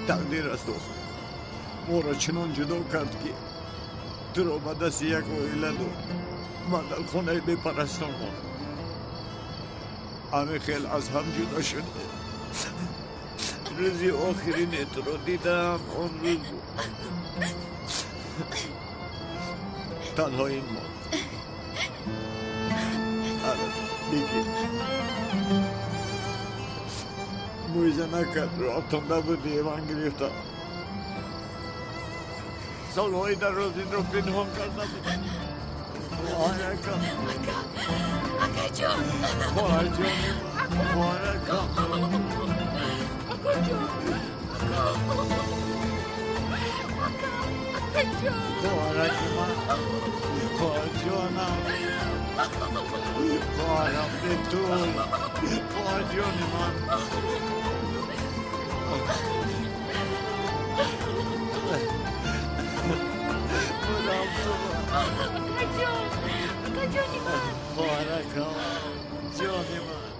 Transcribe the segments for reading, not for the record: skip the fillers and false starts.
Тақдир аст, дӯст, моро чунон ҷудо кард, ки туро ба дасти як оила дод, ман дар хонаи бепарастон мондам. Ҳамин хел аз ҳам ҷудо шудем. Рӯзи охирине туро дидам, он рӯз буд. Танҳо ин монд. Ара, бигир. Мӯиза накард, рафтонда буди, ман гирифтам. Солҳои дароз инро пинҳон карда будам. Хоҳаракам. Ака, акаҷон. Хоҳарҷони ман, хоҳаракам. Акаҷон. Ака. Ака, акаҷон. Хоҳараки ман, хоҳарҷонам. Хоҳарам Бетул, хоҳарҷони ман. Мурам ту. Акаҷон, акаҷони ман. Хоҳаракам, ҷони ман.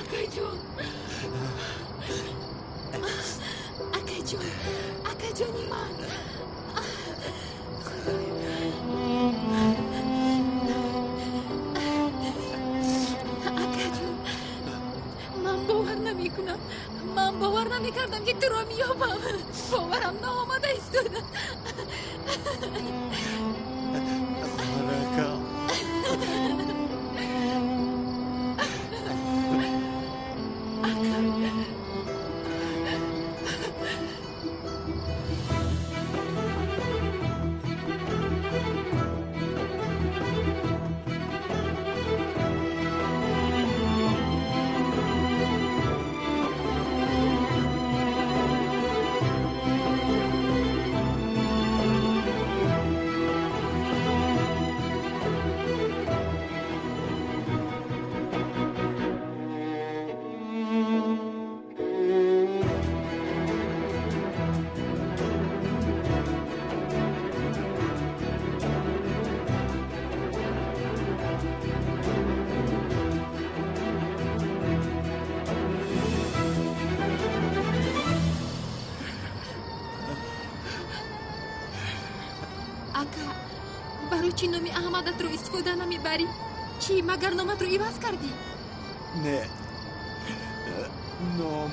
Акаҷон. Акаҷон, акаҷони ман. Худоё. Акаҷон, ман бовар намекунам. Ман бовар намекардам, ки туро меёбам. Боварам наомада истода. Хоҳаракам. Ака, барои чӣ номи Аҳмадатро истифода намебарӣ? Чӣ, магар номатро иваз кардӣ? Не, ном,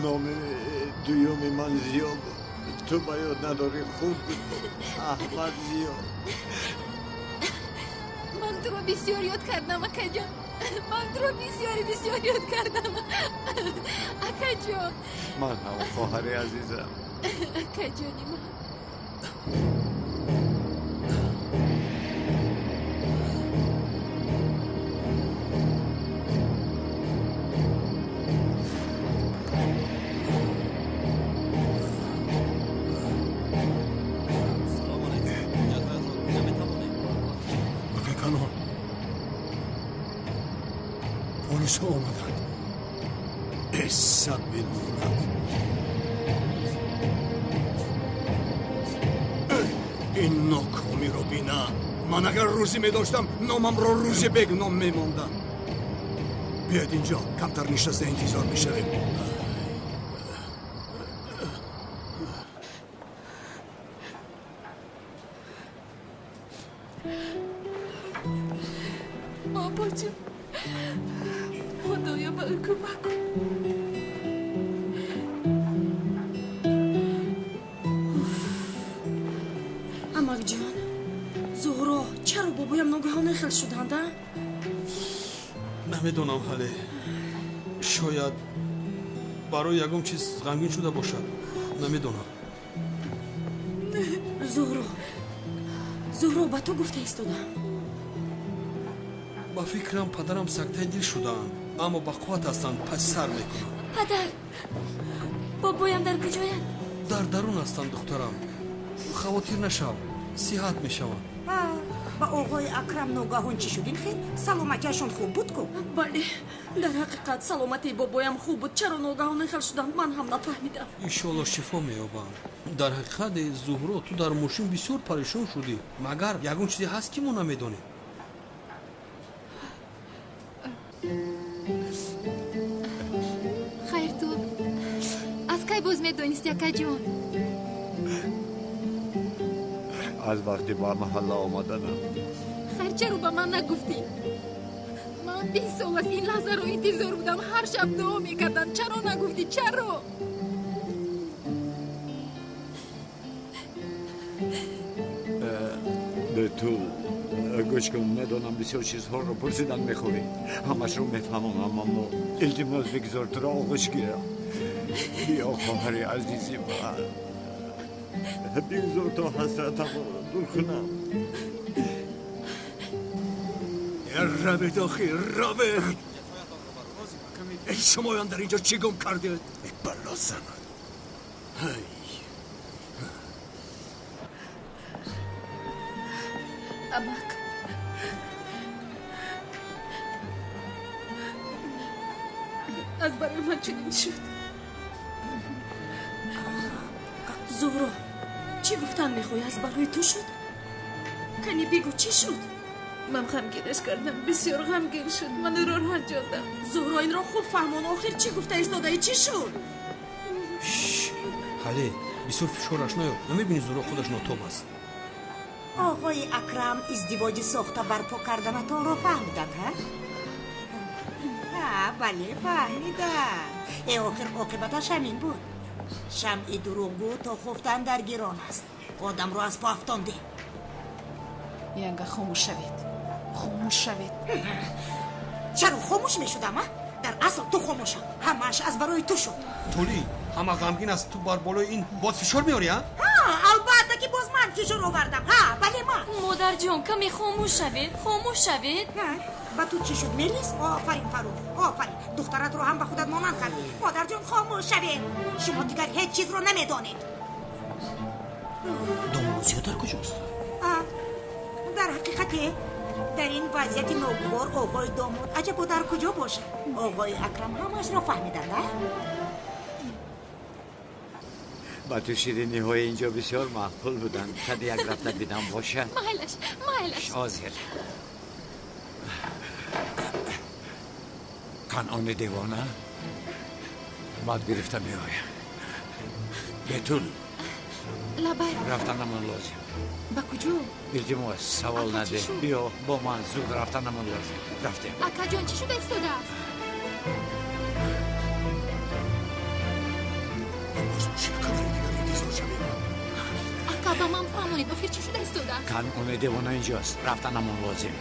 номи дуюми ман Зиё буд. Ту ба ёд надорӣ? Хуб, Аҳмад Зиё. Ман туро бисёр ёд кардам, акаҷон. Ман туро бисёри бисёр ёд кардам, акаҷон. Ман ҳам, хоҳари азизам. Акаҷони ман. Салом алейкум. Ҳуҷҷатҳоятро дида метавонем? Акай Калон, полисҳо омаданд. Эсад бимонад. Ин нокомиро бина. Ман агар рӯзӣ медоштам, номамро Рӯзибек ном мемондам. Биёед, инҷо камтар нишаста интизор мешавем. Бобоҷон, Худоё, ба ӯ кӯмак кун. Амакҷон, Зуҳро, чаро бобоям ногаҳон хел шуданд, а? Намедонам ҳале. Шояд барои ягон чиз ғамгин шуда бошад, намедонам. Зуҳро, Зуҳро, ба ту гуфта истодам. Ба фикрам, падарам сактаи дил шудаанд, аммо ба қувват ҳастанд, паси сар мекунанд. Падар, бобоям дар куҷоянд? Дар дарун ҳастанд, духтарам, хавотир нашав, сиҳат мешаванд. Ба оғои Акрам ногаҳон чӣ шуд ин хел? Саломатиашон хуб буд ку. Бале, дар ҳақиқат саломатии бобоям хуб буд. Чаро ногаҳон ин хел шуданд, ман ҳам нафаҳмидам. Иншоалло, шифо меёбанд. Дар ҳақиқат, Зуҳро, ту дар мошин бисёр парешон шудӣ. Магар ягон чизе ҳаст, ки мо намедонем? Хайр, ту медонисти, акаҷон. Аз вақти ба маҳалла омаданам. Хайр, чаро ба ман нагуфтӣ? Ман 20 сол аст ин лаҳзаро интизор будам, ҳар шаб дуо мекардам. Чаро нагуфтӣ? Чаро? Бетул, гӯш кун, медонам бисёр чизҳоро пурсидан мехоҳӣ. Ҳамашро мефаҳмонам, аммо илтимос бигзор туро оғӯш гирам. Биё, хоҳари азизи ман, бигзор то ҳасратамро дур кунам. Равед, охир, равед! Эй, шумоён дар инҷо чӣ гум кардед? Эй, бало занад! Ҳай! Амак, аз барои ман чунин шуд. Зуҳро, чӣ гуфтан мехоҳӣ? Аз барои ту шуд? Кани бигӯ, чӣ шуд? Ман ғамгинаш кардам, бисёр ғамгин шуд. Ман ӯро ранҷондам. Зуҳро, инро хуб фаҳмон. Охир чӣ гуфта истодаӣ? Чӣ шуд? Ҳале, бисёр фишораш наёб. Намебинӣ Зуҳро худаш нотоб аст. Оғои Акрам издивоҷи сохта барпо карданатонро фаҳмиданд, ҳа? Ҳа, бале, фаҳмиданд. Э, охир оқибаташ ҳамин буд. Шамъи дурӯғгӯ то хуфтан дар гирон аст. Одамро аз по афтондӣ. Янга, хомӯш шавед, хомӯш шавед. Чаро хомӯш мешудам, а? Дар асл ту хомӯшам. Ҳамааш аз барои ту шуд. Толӣ, ҳама ғамгин аст, ту бар болои ин боз фишор меорӣ, а? Ҳа, албатта ки боз ман фишор овардам. Ҳа, бале ман. Модарҷон, каме хомӯш шавед, хомӯш шавед. Ба ту чӣ шуд, Мелис? Офарин, Фарух, офарин. Духтаратро ҳам ба худат монанд кардӣ. Модарҷон, хомӯш шавед. Шумо дигар ҳеҷ чизро намедонед. Домулло дар куҷост? Дар ҳақиқате дар ин вазъияти ногувор оғои домод аҷабо дар куҷо бошад? Оғои Акрам ҳамаашро фаҳмиданд, а? Ба ту шириниҳои инҷо бисёр маъқул буданд. Қади як рафта бинам бошад. Майлаш, майлаш. Ҳозир. Канъони девона бад гирифта меоям. Бетул. Лабай. Рафтанамон лозим. Ба куҷо? Илтимос, савол наде. Биё бо ман, зуд рафтанамон лозим. Рафтем. Акаҷон, чӣ шуда истодааст? Боз чӣ қадари дигар интизор шавем? Ака, ба ман фаҳмонед, охир чӣ шуда истодааст? Канъони девона инҷост. Рафтанамон лозим.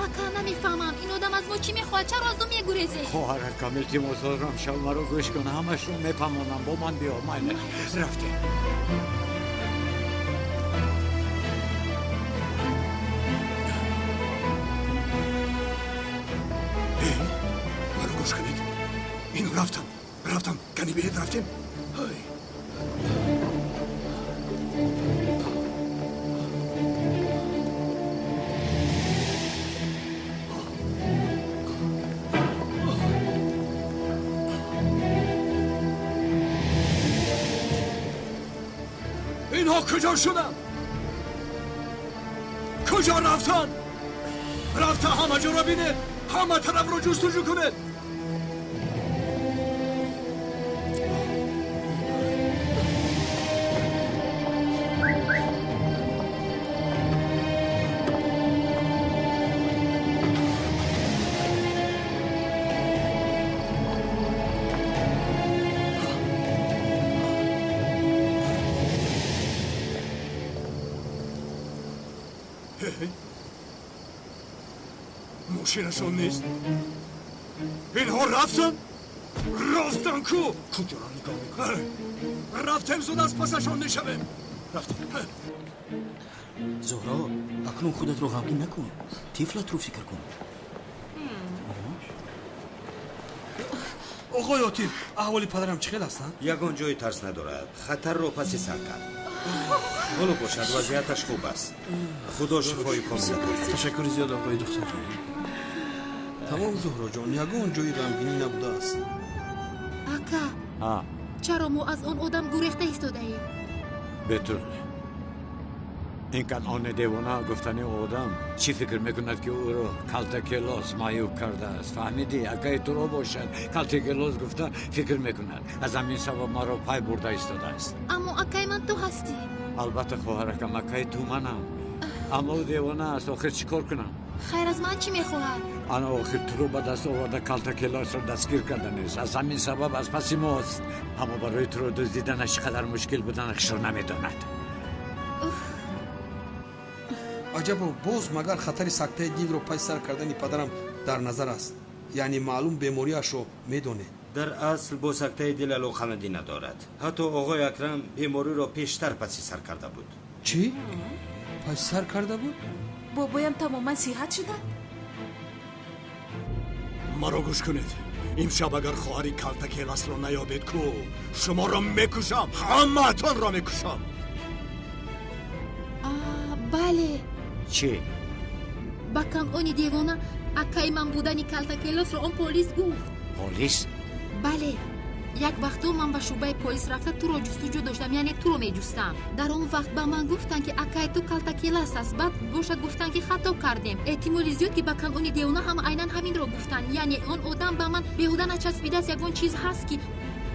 Ака, намефаҳмам, ин одам аз мо чӣ мехоҳад? Чаро аз ӯ мегурезед? Хоҳаракам, илтимос дорам, шав, маро гӯш кун. Ҳамашро мефаҳмонам. Бо ман биё, майлаш. Рафтем. Маро гӯш кунед. Ину рафтам, рафтам. Кани биед, рафтем. Ҳай! Инҳо куҷо шуданд? Куҷо рафтанд? Рафта ҳама ҷоро бинед, ҳама тарафро ҷустуҷӯ кунед. Мошинашон нест. Инҳо рафтанд? Рафтанд ку? Куҷоро нигоҳ мекунӣ? Рафтем, зуд аз пасашон мешавем. Рафтем. Зуҳро, акнун худатро ғамгин накун. Тифлатро фикр кун. Оғои Отиф, аҳволи падарам чӣ хел аст? Ягон ҷои тарс надорад. Хатарро паси сар кард. Ҳоло бошад, вазъияташ хуб аст. Худо шифои комил. Ташаккури зиёд, оғои духтар. Тамом, Зуҳроҷон, ягон ҷои ғамгинӣ набудааст. Ака, чаро мо аз он одам гурехта истодаем? Бетул, Ин Канъони девона гуфтани одам чӣ фикр мекунад, ки ӯро Калтакелос маъюб кардааст? Фаҳмидӣ? Акаи туро бошад, Калтакелос гуфта фикр мекунад. Аз ҳамин сабаб маро пай бурда истодааст. Аммо акаи ман ту ҳастӣ. Албатта, хоҳаракам, акаи ту манам, аммо ӯ девона аст. Охир чӣ кор кунам? Хайр, аз ман чӣ мехоҳад? Ана охир туро ба даст оварда, Калтакелосро дастгир карданист. Аз ҳамин сабаб аз паси мост, аммо барои туро дуздиданаш чӣ қадар мушкил буданашро намедонад. Аҷабо, боз магар хатари сактаи дилро паси сар кардани падарам дар назар аст? Яъне маълум бемориашро медонед? Дар асл бо сактаи дил алоқамандӣ надорад. Ҳатто оғои Акрам бемориро пештар паси сар карда буд. Чӣ? Паси сар карда буд? Бобоям тамоман сиҳат шуданд? Маро гӯш кунед. Имшаб агар хоҳари Калтакеласро наёбед, ку шуморо мекушам, ҳамаатонро мекушам. Бале. Чӣ? Ба Канъони девона акаи ман будани Калтакелосро он полис гуфт. Полис? Бале, як вақто ман ба шӯъбаи полис рафта туро ҷустуҷӯ доштам, яъне туро меҷустам. Дар он вақт ба ман гуфтанд, ки акаи ту Калтакелас аст. Баъд бошад гуфтанд, ки хато кардем. Эҳтимоли зиёд, ки ба Канъони девона ҳам айнан ҳаминро гуфтанд. Яъне он одам ба ман беҳуда начаспидааст, ягон чиз ҳаст, ки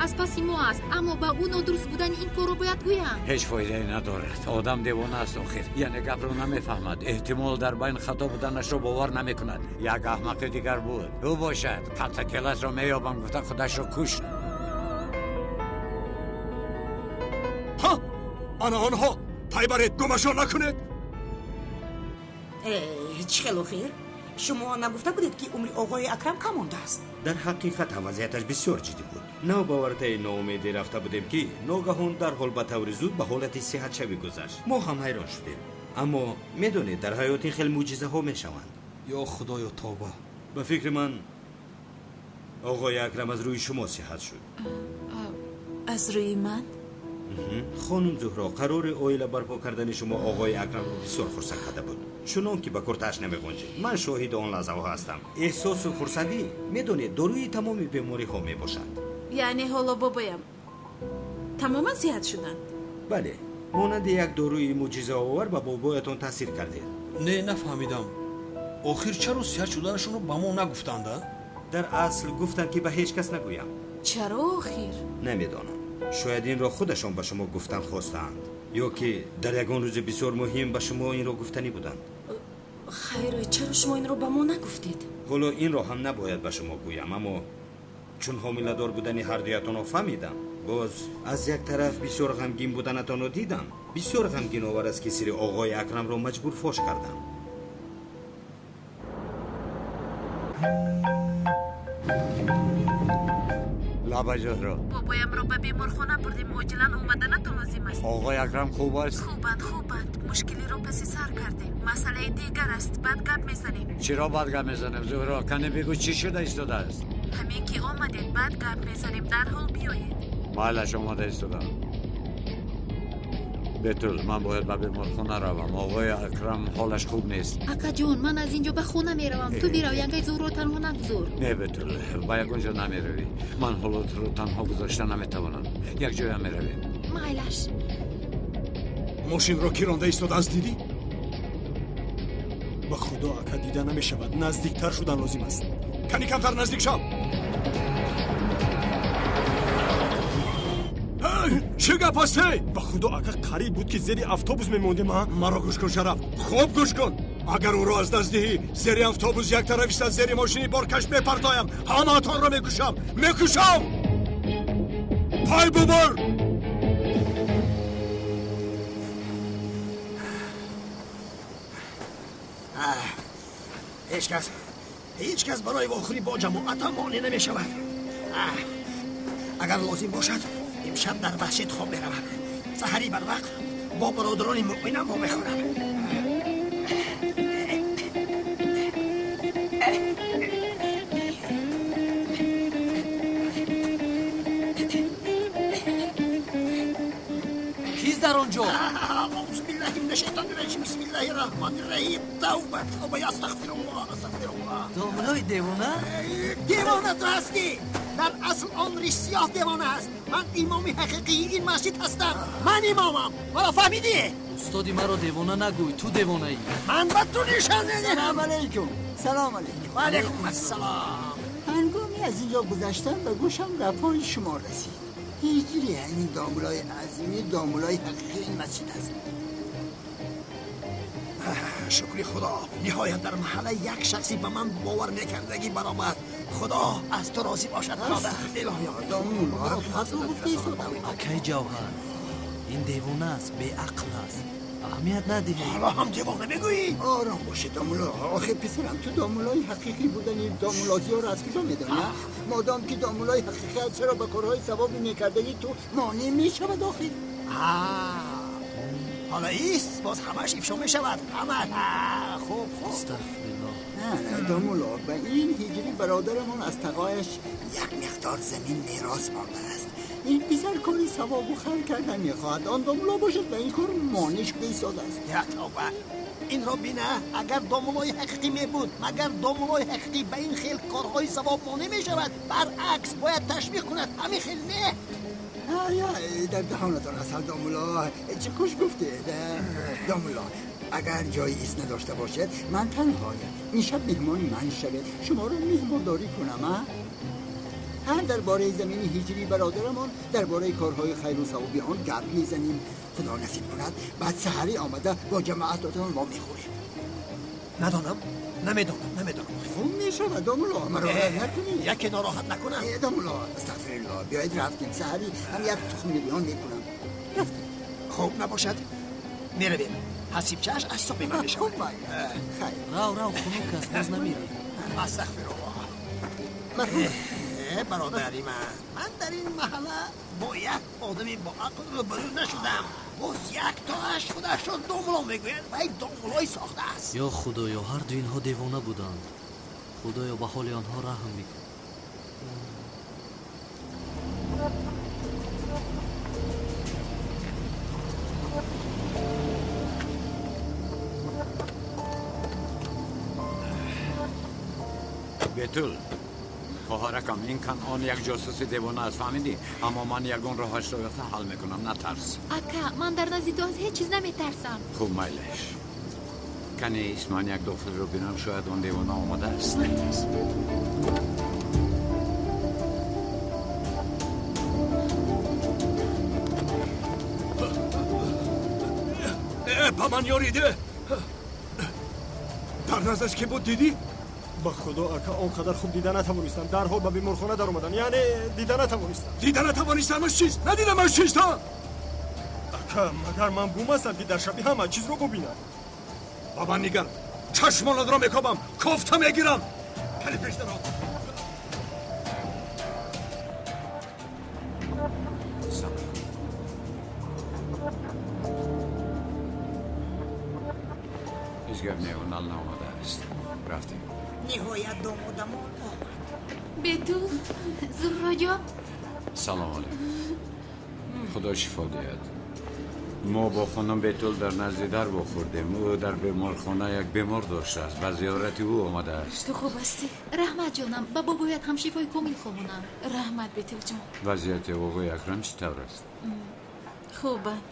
аз паси мо аст, аммо ба ӯ нодуруст будани ин корро бояд гӯям. Ҳеҷ фоидае надорад. Одам девона аст охир, яъне гапро намефаҳмад. Эҳтимол дар байн хато буданашро бовар намекунад. Як аҳмақи дигар буд, ӯ бошад Калтакеласро меёбам гуфта худашро кушт. Ҳа, ана онҳо, пай баред, гумашон накунед. Чӣ хел охир? Шумо нагуфта будед, ки умри оғои Акрам кам мондааст? Дар ҳақиқат ҳам вазъияташ бисёр ҷиддӣ буд. Навбавартаи ноумедӣ рафта будем, ки ногаҳон дарҳол ба таври зуд ба ҳолати сиҳатшавӣ гузашт. Мо ҳам ҳайрон шудем, аммо медонед, дар ҳаёт ин хел мӯъҷизаҳо мешаванд. Ё худоё, тавба! Ба фикри ман, оғои Акрам аз рӯи шумо сиҳат шуд. Аз рӯи ман? Хонум Зуҳро, қарори оила барпо кардани шумо оғои Акрамро бисёр хурсанд карда буд, чунон ки ба куртааш намеғунҷид. Ман шоҳиди он лаҳзаҳо ҳастам. Эҳсосу хурсандӣ, медонед, доруи тамоми бемориҳо мебошад. Яъне ҳоло бобоям тамоман сиҳат шуданд? Бале, монанди як доруи мӯъҷизаовар ба бобоятон таъсир кардед. Не, нафаҳмидам. Охир чаро сиҳат шуданашонро ба мо нагуфтанд? Дар асл гуфтанд, ки ба ҳеҷ кас нагӯям. Чаро охир? Намедонам. Шояд инро худашон ба шумо гуфтан хостаанд, ё ки дар ягон рӯзи бисёр муҳим ба шумо инро гуфтанӣ буданд. Хайр, чаро шумо инро ба мо нагуфтед? Ҳоло инро ҳам набояд ба шумо гӯям, аммо чун ҳомиладор будани ҳардуятонро фаҳмидам, боз аз як тараф бисёр ғамгин буданатонро дидам. Бисёр ғамгиновар аст, ки сири оғои Акрамро маҷбур фош кардам. Лаба, Зуҳро. Бобоямро ба беморхона бурдем, оҷилан омаданатон лозим аст. Оғои Акрам хуб аст? Хубанд, хубанд. Мушкилиро паси сар кардем. Масъалаи дигар аст, баъд гап мезанем. Чиро баъд гап мезанем, Зуҳро? Кане бигӯ, чӣ шуда истодааст? Ҳамин ки омадед, баъд гап мезанем, дарҳол биёед. Майлаш, омода истодам. Бетул, ман бояд ба беморхона равам. Оғои Акрам ҳолаш хуб нест. Акаҷон, ман аз ин ҷо ба хона меравам. Ту бирав, янгаи Зуҳро танҳо нагузор. Не, Бетул, ба ягон ҷо намеравӣ. Ман ҳоло туро танҳо гузошта наметавонам. Як ҷоя меравем. Майлаш. Мошинро ки ронда истодааст, дидӣ? Ба худо, ака, дида намешавад. Наздиктар шудан лозим аст. Кани камтар наздик шав. Чӣ гап ҳастӣ? Ба худо, ака, қариб буд, ки зери автобус мемондем. Маро гӯш кун, Шараф, хуб гӯш кун. Агар ӯро аз даст диҳӣ, зери автобус як тарафиста зери мошини боркаш мепартоям, ҳамаатонро мекушам, мекушам. Пай бубур. Ҳеҷ кас, ҳеҷ кас барои вохӯрӣ бо ҷамоатам монеъ намешавад. Агар лозим бошад, имшаб дар масҷид хоб меравам. Саҳарӣ барвақт бо бародарони муъминам вомехӯрам. Кист дар он ҷо? Аъузу биллаҳи мина шайтони раҷим, бисмиллаҳи раҳмони раҳим. Тавба, тавба, астағфируллоҳ, астағфируллоҳ. Домулои девона? Девона ту ҳастӣ. Дар асл он ришсиёҳ девона аст. Ман имоми ҳақиқии ин масҷид ҳастам. Ман имомам. Ҳоло фаҳмидӣ? Устоди маро девона нагӯй, ту девонаӣ. Ман ба ту нишон медиҳам. Салом алайкум. Салом алайкум. Ва алайкум ассалом. Ҳангоми аз инҷо гузаштан ба гӯшам гапҳои шумо расид. Ҳиҷри ҳамин домулои азими домулои ҳақиқии ин масҷид аст. Шукри Худо, ниҳоят дар маҳалла як шахсе ба ман бовар мекардагӣ баромад. Худо аз ту розӣ бошад, бародар. Илоҳиё, домуло ҳақиқатро гуфта истодам. Акай Ҷавҳар, ин девона аст, беақл аст. Аҳамият надиҳед. Ҳоло ҳам девона мегӯӣ? Ором бошед, домуло. Охир писарам, ту домулои ҳақиқӣ будани домулозиёро аз куҷо медонӣ? Модом ки домулои ҳақиқӣ аст, чаро ба корҳои савоби мекардагӣ ту монеъ мешавад охир? Ҳоло ист, боз ҳамааш ифшо мешавад. Ҳамааш. Хуб, хуб. Астағфируллоҳ. Не, не, домуло, ба ин ҳиҷри бародарамон аз тағояш як миқдор замин мерос мондааст. Ин писар кори савобу хайр карда мехоҳад. Он домуло бошад ба ин кор монеъ шуда истодааст. Я тавба, инро бина, агар домулои ҳақиқӣ мебуд, магар домулои ҳақиқӣ ба ин хел корҳои савоб монеъ мешавад? Баръакс, бояд ташвиқ кунад. Ҳамин хел не. Дар даҳонатон асал, домуло. Чӣ хуш гуфтед, домуло. Агар ҷои ист надошта бошед, ман танҳоям. Ин шаб меҳмони ман шавед, шуморо меҳмондорӣ кунам. Ҳам дар бораи замини ҳиҷрии бародарамон, дар бораи корҳои хайру савоби он гап мезанем. Худо насиб кунад, баъд саҳарӣ омада бо ҷамоатотон мо мехӯрем. Надонам, намедонам, намедонам. Хуб мешавад, домуло, маро роҳат накунӣ. Яке нороҳат накунам. Домуло, астағфируллоҳ, биёед рафтем. Саҳарӣ ҳам як тухми миллион мекунам. Рафтем. Хуб набошад, меравем. Ҳасибчааш аз ҳисоби ман мешавад. Хуб, хайр. Рав, рав, хунук аст, боз намерӣ. Астағфируллоҳ. Марҳамат. Бародари ман, ман дар ин маҳалла бо як одами боақл рӯбарӯ нашудам. Боз як тоаш худашро домуло мегӯяд ва як домулои сохта аст. Ё Худоё, ҳарду инҳо девона буданд. Худоё, ба ҳоли онҳо раҳм бикун. Бетул, хоҳаракам, ин Канъон як ҷосуси девона аст, фаҳмидӣ? Аммо ман ягон роҳашро ёфта ҳал мекунам, натарс. Ака, ман дар назди ту аз ҳеҷ чиз наметарсам. Хуб, майлаш. Кане ист, ман як дохилро бинам, шояд он девона омадааст. Ба ман ёриде. Дар наздаш ки буд, дидӣ? Ба Худо, ака, он қадар хуб дида натавонистам. Дарҳол ба беморхона даромадам. Яъне дида натавонистам. Дида натавонистамаш чист? Надидамаш чист, ҳа? Ака, магар ман бум ҳастам, ки дар шаби ҳама чизро бубинам? Ба ман нигар, чашмонатро мекобам, кофта мегирам. Кали пеш даро. Ҳеҷ гап не, нал наомадааст. Рафтем. Ниҳоят домодамон омад. Бетул, Зуҳроҷон. Салом алейкум. Худо шифо диҳад. Мо бо хонум Бетул дар назди дар вохӯрдем. Ӯ дар беморхона як бемор доштааст, ба зиёрати ӯ омадааст. Ту хуб ҳастӣ? Раҳмат ҷонам, ба бобоят ҳам шифои комил хоҳонам. Раҳмат, Бетулҷон. Вазъияти оғои Акрам чӣ тавр аст? Хубанд.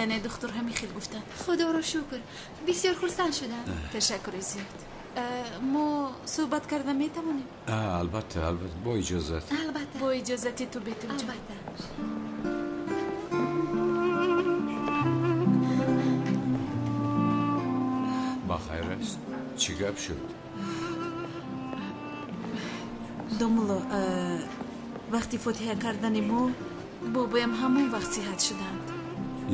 Яъне духтур ҳамин хел гуфтанд. Худоро шукр, бисёр хурсанд шудам. Ташаккури зиёд. Мо суҳбат карда метавонем? Албатта, албатта, бо иҷозат. Албатта. Бо иҷозати ту, Бетулҷон. Албатта. Ба хайр аст? Чӣ гап шуд? Домуло, вақти фотиҳа кардани мо бобоям ҳамон вақт сиҳат шуданд.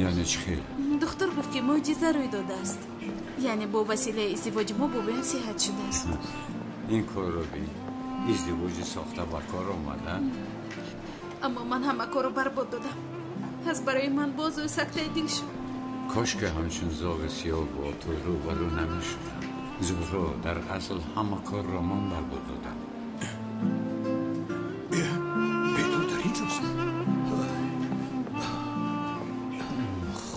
Яъне чӣ хел? Духтур гуфт, ки мӯъҷиза рӯй додааст. Яъне бо василаи издивоҷи мо бобоям сиҳат шудааст. Ин корро бин, издивоҷи сохта ба кор омада. Аммо ман ҳама корро барбод додам. Аз барои ман боз ӯ сактаи дил шуд. Кош ки ҳамчун зоғи сиёҳ бо ту рӯбарӯ намешудам. Зуҳро, дар асл ҳама корро ман барбод додам. Бетул дар ин ҷост.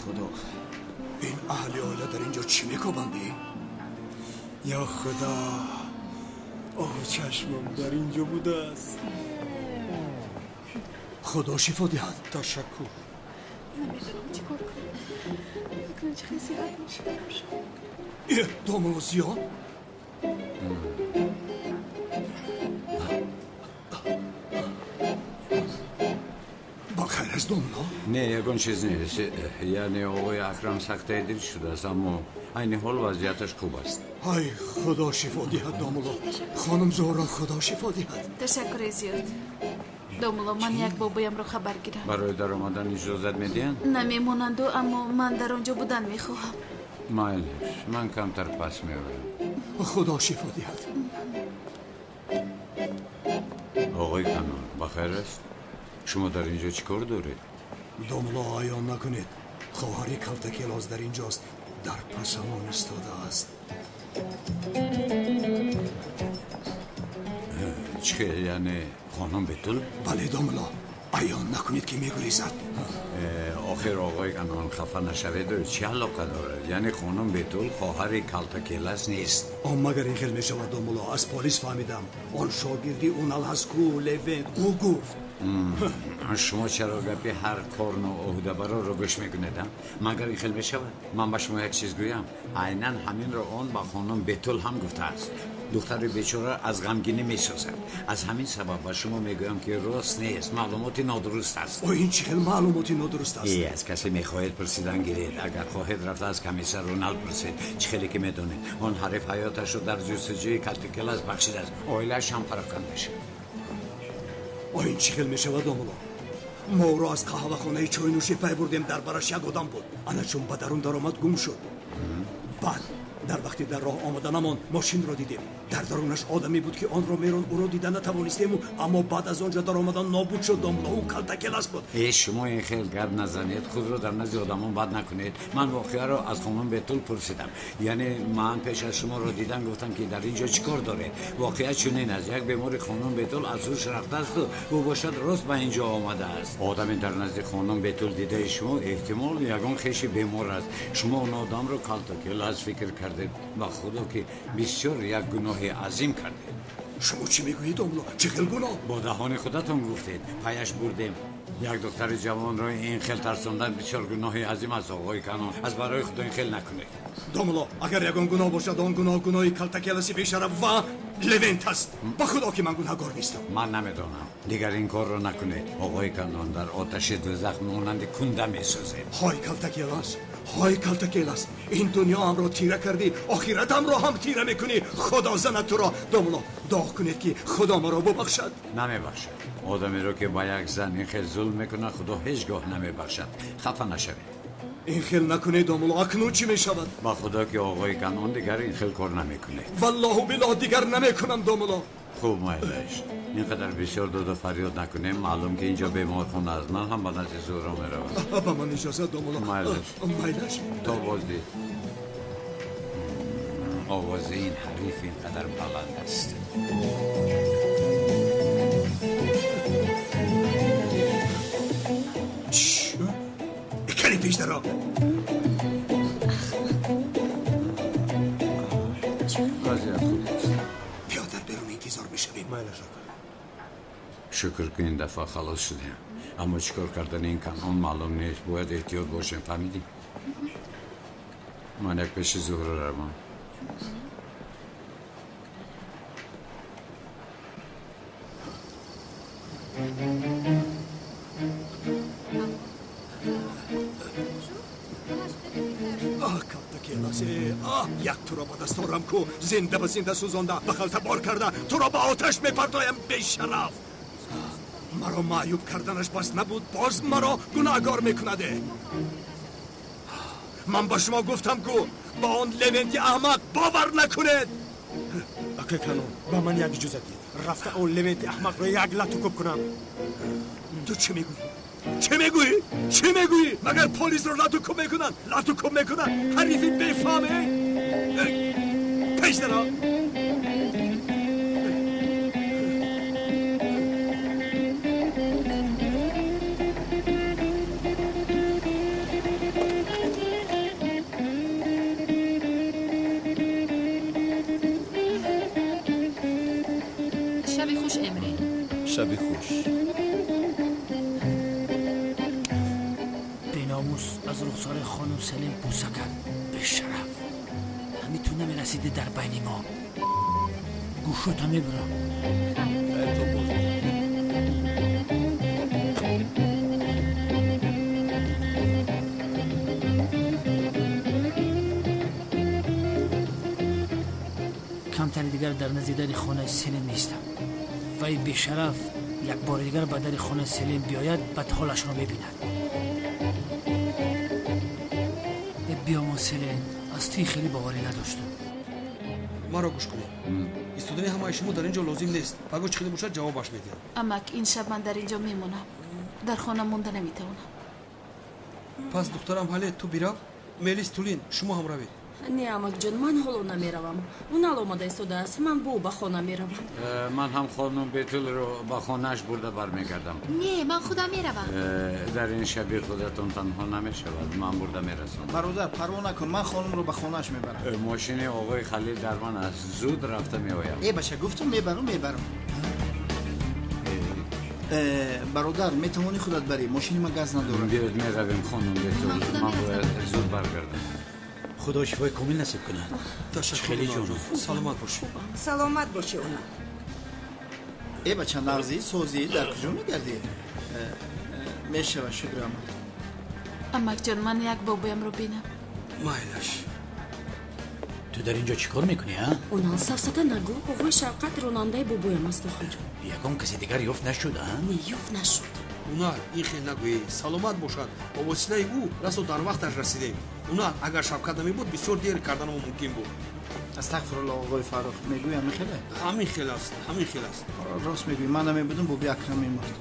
Худо, ин аҳли оила инҷо чӣ мекобанд? Ё Худо, оҳ, чашмам дар инҷо будааст. Худо шифо диҳад. Ташаккур. Намедонам чӣ кор кунам. Акнун чӣ хел сиҳат мешавам. Домулло Зиё? Ба хайр аст, домулло? Не, ягон чиз нест. Яъне оғои Акрам сактаи дил шудааст, аммо айни ҳол вазъияташ хуб аст. Ай, Худо шифо диҳад, домулло. Хонум Зуҳро, Худо шифо диҳад. Ташаккури зиёд. Домулло, ман як бобоямро хабар гирам. Барои даромадан иҷозат медиҳанд? Намемонанду, аммо ман дар он ҷо будан мехоҳам. Майлиш, ман камтар пас меоям. Худо шифо диҳад. Оғои Канон, ба хайр аст? Шумо дар инҷо чӣ кор доред? Домулло, аён накунед. Хоҳари Калтакелоз дар инҷост, дар пасамон истодааст. Чӣ, яъне хонум Бетул? Бале, домулло, аён накунед ки мегурезад. Охир оғои Канон, хафа нашавед, чӣ алоқа дорад? Яъне хонум Бетул хоҳари Калтакелас нест. Он магар ин хел мешавад, домулло? Аз полис фаҳмидам. Он шогирди Унал ҳаст ку, Левент, ӯ гуфт. Шумо чаро гапи ҳар корну ӯҳдабарорро гӯш мекунед? Магар ин хел мешавад? Ман ба шумо як чиз гӯям. Айнан ҳаминро он ба хонум Бетул ҳам гуфтааст. Духтари бечора аз ғамгинӣ месозад. Аз ҳамин сабаб ба шумо мегӯям ки рост нест, маълумоти нодуруст аст. О, ин чӣ хел маълумоти нодуруст аст? Э, аз касе мехоҳед пурсидан гиред. Агар хоҳед, рафта аз комиссар Рунал пурсед. Чӣ хеле ки медонед, он ҳариф ҳаёташро дар ҷустуҷӯи Калтакелас бахшидааст. Оилааш ҳам пароканда шуд. О, ин чӣ хел мешавад, домулло? Мо ӯро аз қаҳвахонаи чойнӯшӣ пай бурдем, дар бараш як одам буд. Ана чун ба дарун даромад, гум шуд. Баъд дар вақти дар роҳ омаданамон мошинро дидем. Дар дарунаш одаме буд ки онро мерон, ӯро дида натавонистему, аммо баъд аз он ҷо даромадан нобуд шуд, домулло. Ӯ Калтакелас буд. Э, шумо ин хел гап назанед, худро дар назди одамон бад накунед. Ман воқеаро аз хонум Бетул пурсидам. Яъне ман пеш аз шуморо дидан гуфтам ки дар ин ҷо чӣ кор доред. Воқеа чунин аст: як бемори хонум Бетул аз ҳуш рафтаасту ӯ бошад рост ба ин ҷо омадааст. Одаме дар назди хонум Бетул дидаи шумо эҳтимол ягон хеши бемор аст. Шумо он одамро Калтакелас фикр кардед. Ба Худо ки бисёр як гуноҳи азим кардед. Шумо чӣ мегӯед, домулло? Чӣ хел гуноҳ? Бо даҳони худатон гуфтед. Паяш бурдем. Як духтари ҷавонро ин хел тарсондан бисёр гуноҳи азим аст, оғои Канон. Аз барои Худо ин хел накунед. Домулло, агар ягон гуноҳ бошад, он гуноҳ гуноҳи Калтакеласи бешараф ва Левент аст. Ба Худо ки ман гунаҳгор нестам. Ман намедонам. Дигар ин корро накунед. Оғои Канон, дар оташи дӯзах монанди кунда месӯзед. Ҳой Калтакелас, ҳой Калтакелас, ин дунёамро тира кардӣ, охиратамро ҳам тира мекунӣ. Худо занад туро. Домулло, дуо кунед ки Худо маро бубахшад. Намебахшад. Одамеро ки ба як зан ин хел зулм мекунад, Худо ҳеҷ гоҳ намебахшад. Хафа нашавед. Ин хел накунед, домулло, акнун чӣ мешавад? Ба Худо ки оғои Канон, дигар ин хел кор намекунед. Валлоҳу биллоҳ, дигар намекунам, домулло. Хуб, майлаш, ин қадар бисёр доду фарёд накунем. Маълум ки инҷо беморхона аст. Ман ҳам ба назди Зуҳро меравам. Ба ман иҷозат, домулло. Майлаш. Майлаш. То боздид. Овози ин ҳариф ин қадар баланд аст. Кали пеш даро. Вазъият хуб аст. Биё, дар берун интизор мешавем. Майлаш, ака. Шукр ки ин дафъа халос шудем. Аммо чӣ кор кардани ин Канон маълум нест. Бояд эҳтиёт бошем, фаҳмидӣ? Ман як пеши Зуҳро равам. Аҳ, Калтакелас, аҳ, як туро ба даст орам ку, зинда ба зинда сӯзонда, ба халта бор карда, туро ба оташ мепартоям, бешараф. Маро маъюб карданаш бас набуд, боз маро гунаҳгор мекунаде. Ман ба шумо гуфтам ку, ба он Левенти аҳмақ бовар накунед. Акай Канон, ба ман як иҷозат диҳед, рафта он Левенти аҳмақро як лату кӯб кунам. Ту чӣ мегӯӣ? Чӣ мегӯӣ? Чӣ мегӯӣ? Магар полисро лату кӯб мекунанд? Лату кӯб мекунанд? Ҳарифи бефаҳме? Пеш даро. хуш, Эмре. Шаби хуш. Беномус аз рухсори хонум Селин бӯса кард. Бешараф. Ҳамин ту намерасиди дар байни мо. Гӯшота мебурам. Хайр то боз. Камтари дигар дар назди дари хонаи Селин меистам. Вай бешараф як бори дигар ба дари хонаи Селин биёяд, баъд ҳолашро мебинад. Э биёмон Селин, аз туи хеле боварӣ надоштам. Маро гӯш кунед. Истодани ҳамаи шумо дар ин ҷо лозим нест. Пагоҳ чӣ хеле бошад, ҷавобаш медиҳам. Амак, ин шаб ман дар ин ҷо мемонам. Дар хона монда наметавонам. Пас духтарам ҳале ту бирав, Мелис, Тулин, шумо ҳам равед. Не, амакҷон, ман ҳоло намеравам. Унал омада истодааст, ман бо ӯ ба хона меравам. Ман ҳам хонум Бетулро ба хонааш бурда бармегардам. Не, ман худам меравам. Дар ин шаби худатон танҳо намешавад, ман бурда мерасонам. Бародар, парво накун, ман хонумро ба хонааш мебарам. Мошини оғои Халил дар ман аст, зуд рафта меоям. Э бача, гуфтам мебарам, мебарам. Бародар, метавонӣ худат барӣ, мошини ман газ надорад. Биёед меравем, хонум Бетул, ман бояд зуд баргардам. Худо шифои комил насиб кунад. Ташаккур, хеле ҷонум. Саломат бошӣ. Саломат бошӣ, Унал. Э бача, нағзӣ, созӣ, дар куҷо мегардӣ? Мешава, шукр амак. Амакҷон, ман як бобоямро бинам. Майлаш. Ту дар ин ҷо чӣ кор мекунӣ, а? Унал, сафсата нагӯ. Оғои Шавқат ронандаи бобоям аст охир. Ягон каси дигар ёфт нашуд, а? Не, ёфт нашуд. Унал, ин хел нагӯӣ. Саломат бошад. Бо воситаи ӯ расо дар вақташ расидем. Унал, агар Шавкат намебуд, бисёр дер карданамо мумкин буд. Астағфируллоҳ, оғои Фаррух, мегӯӣ ҳамин хеле? Ҳамин хел аст, ҳамин хел аст. Рост мегӯӣ, ман намебудам, боби Акрам мемурд.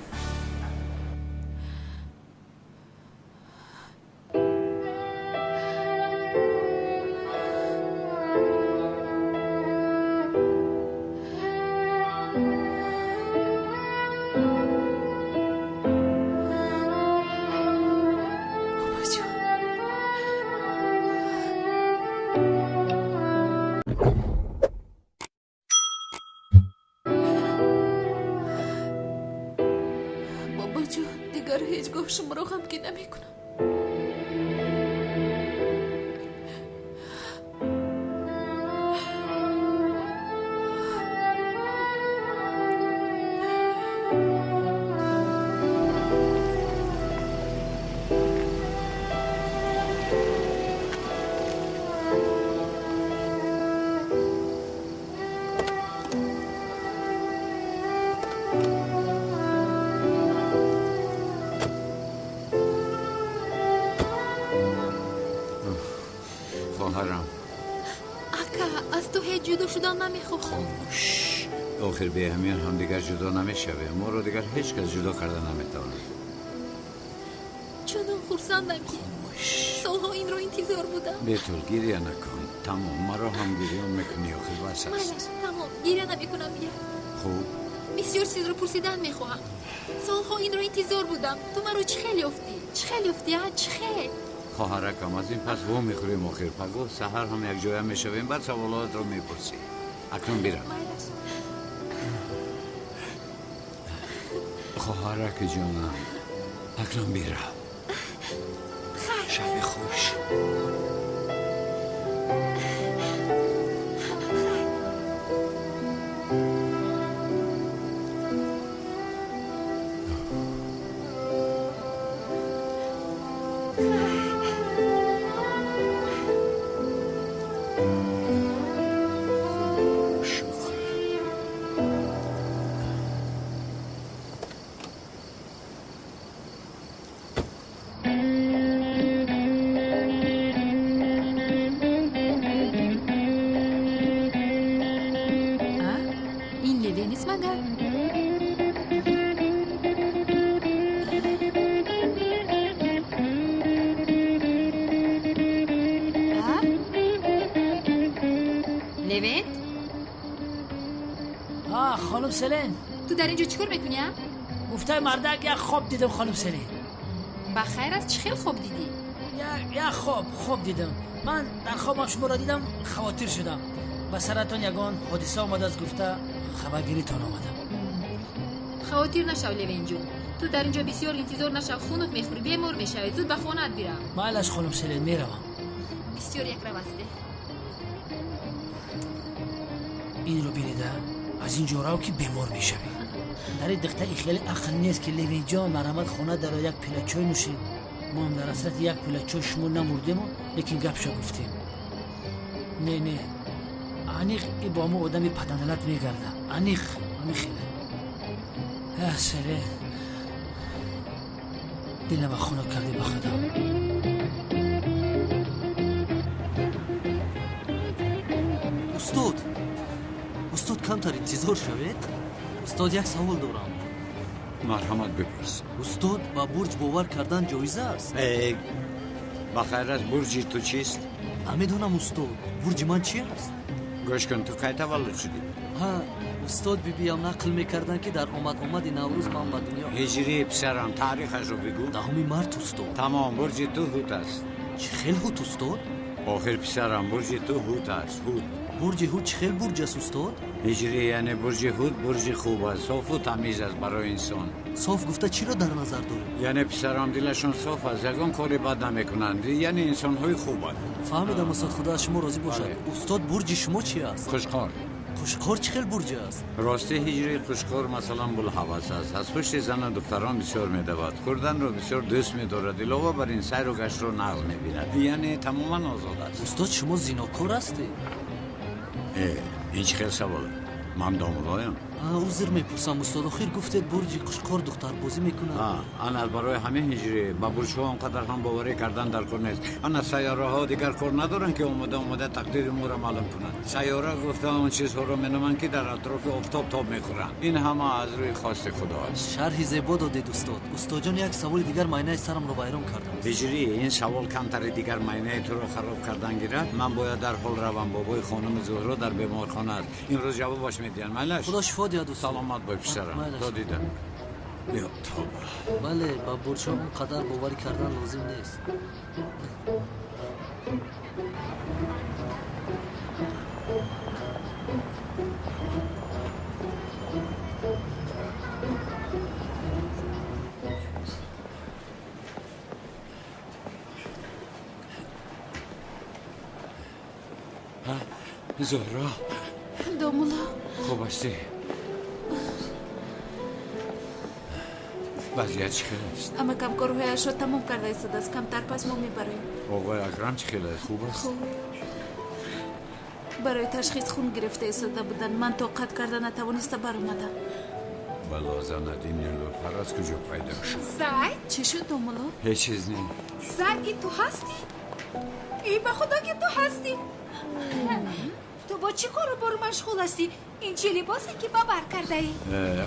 Дигар ҳеҷ гоҳ шуморо ғамгин намекунам. Хоҳарам. Ака, аз ту ҳеҷ ҷудо шудан намехоҳам. Хомӯш. Охир беҳамин ҳам дигар ҷудо намешавем. Моро дигар ҳеҷ кас ҷудо карда наметавонад. Чунон хурсандам ки солҳо инро интизор будам. Бетул, гиря накун. Тамом, маро ҳам гирён мекунӣ, охир бас аст. Майлаш, тамом, гиря намекунам дигар. Хуб. Бисёр чизро пурсидан мехоҳам. Солҳо инро интизор будам. Ту маро чӣ хел ёфтӣ? Чӣ хел ёфтӣ, а? Чӣ хел? Хоҳаракам, аз ин пас во мехӯрем охир. Пагоҳ саҳар ҳам якҷоя мешавем, баъд саволотро мепурсӣ. Акнун бирав. Хоҳараки ҷонам, акнун бирав. Шаби хуш. خانم سلین، تو در اینجا چیکار میکنی؟ گفته مردک یک خواب دیدم خانم سلین. بخیر است، چه خیلی خواب دیدی؟ یک خواب دیدم. من در خوابم شما را دیدم، خواطر شدم. به سرتان یگان حادثه آمده است، گفته خبرگیریتان آمدم. Хавотир нашав, Левенҷон. Ту дар инҷо бисёр интизор нашав, хунук мехӯрӣ, бемор мешавӣ. Зуд ба хонаат бирав. Майлаш, хонум Селен, меравам. Бисёр якрав ҳастӣ. Инро бинида, аз ин ҷо рав ки бемор мешавӣ. Дар ин духтари хеле ақл нест ки Левенҷон марҳамат хона даро як пила чой нӯшед. Мо ҳам дар ҳасрати як пила чой шумо намурдему, лекин гапша гуфтем. Не, не, аниқ и бо ҳамон одами паданалат мегарда. Аниқ ҳамин хеле. Селен, дилама хунук кардӣ ба худо. Устод, устод, камтар интизор шавед. Устод, як савол дорам. Марҳамат, бипурс. Устод, ба бурҷ бовар кардан ҷоиз аст? Ба хайр аст, бурҷи ту чист? Намедонам, устод, бурҷи ман чи аст? Гӯш кун, ту кай таваллуд шудӣ? Ҳа, устод, бибиям нақл мекарданд, ки дар омад-омади Наврӯз ман ба дунё. Ҳиҷрӣ, писарам, таърихашро бигӯ. 10 март, устод. Тамом, бурҷи ту ҳут аст. Чӣ хел ҳут, устод? Охир, писарам, бурҷи ту ҳут аст, ҳут. Бурҷи ҳут чӣ хел бурҷ аст, устод? Ҳиҷрӣ, яъне бурҷи ҳут бурҷи хуб аст, софу тамиз аст барои инсон. Соф гуфта чиро дар назар доред? Яъне, писарам, дилашон соф аст, ягон кори бад намекунанд, яъне инсонҳои хубанд. Фаҳмидам, устод, худо аз шумо розӣ бошад. Устод, бурҷи шумо чи аст? Қушқор. Қушқор чӣ хел бурҷ аст? Рости, ҳиҷрии қушқор масалан булҳавас аст, аз пушти зану духтарон бисёр медавад, хӯрданро бисёр дӯст медорад, илова бар ин сайру гаштро нағз мебинад, яъне тамоман озод аст. Устод, шумо зинокор ҳастед? Ин чӣ хел савол? Ман домулоям. Узр мепурсам, устод, охир гуфтед бурҷи қушқор духтарбозӣ мекунад. Ана барои ҳамин ҳиҷрӣ ба бурҷҳо он қадар ҳам боварӣ кардан дар кор нест. Ана сайёраҳо дигар кор надоранд, ки омода омода тақдири моро маълум кунанд. Сайёра гуфта он чизҳоро меноманд, ки дар атрофи офтоб тоб мехӯранд. Ин ҳама аз рӯи хости худо аст. Шарҳи зебо додед, устод. Устодҷон, як саволи дигар майнаи сарамро вайрон кардааст. Ҳиҷрӣ, ин савол камтари дигар майнаи туро хароб кардан гирад. Ман бояд дар ҳол равам, бобои хонуми Зуҳро дар беморхона аст. Имрӯз ҷавобаш медиҳанд. Майлаш? Худо шифо диҳад, устод. Саломат бой, писарам. То дидам. Ё тавба. Бале, ба бурҷҳо он қадар боварӣ кардан лозим нест. Зуҳро. Домулло. Хуб ҳастӣ? Вазъият чӣ хел аст? Амакам корҳояшро тамом карда истодааст, камтар пас мо мебароем. Оғои Акрам чӣ хел аст? Хуб аст? Хуб. Барои ташхис хун гирифта истода буданд. Ман тоқат карда натавониста баромадам. Бало занад, ин Нилуфар аз куҷо пайдо шуд? Зайд? Чӣ шуд, домулло? Ҳеҷ чиз не. Зайд, ин ту ҳастӣ? Эй, ба худо ки ту ҳастӣ! Ту бо чӣ кору бор машғул ҳастӣ? Ин чӣ либосе ки ба бар кардаӣ?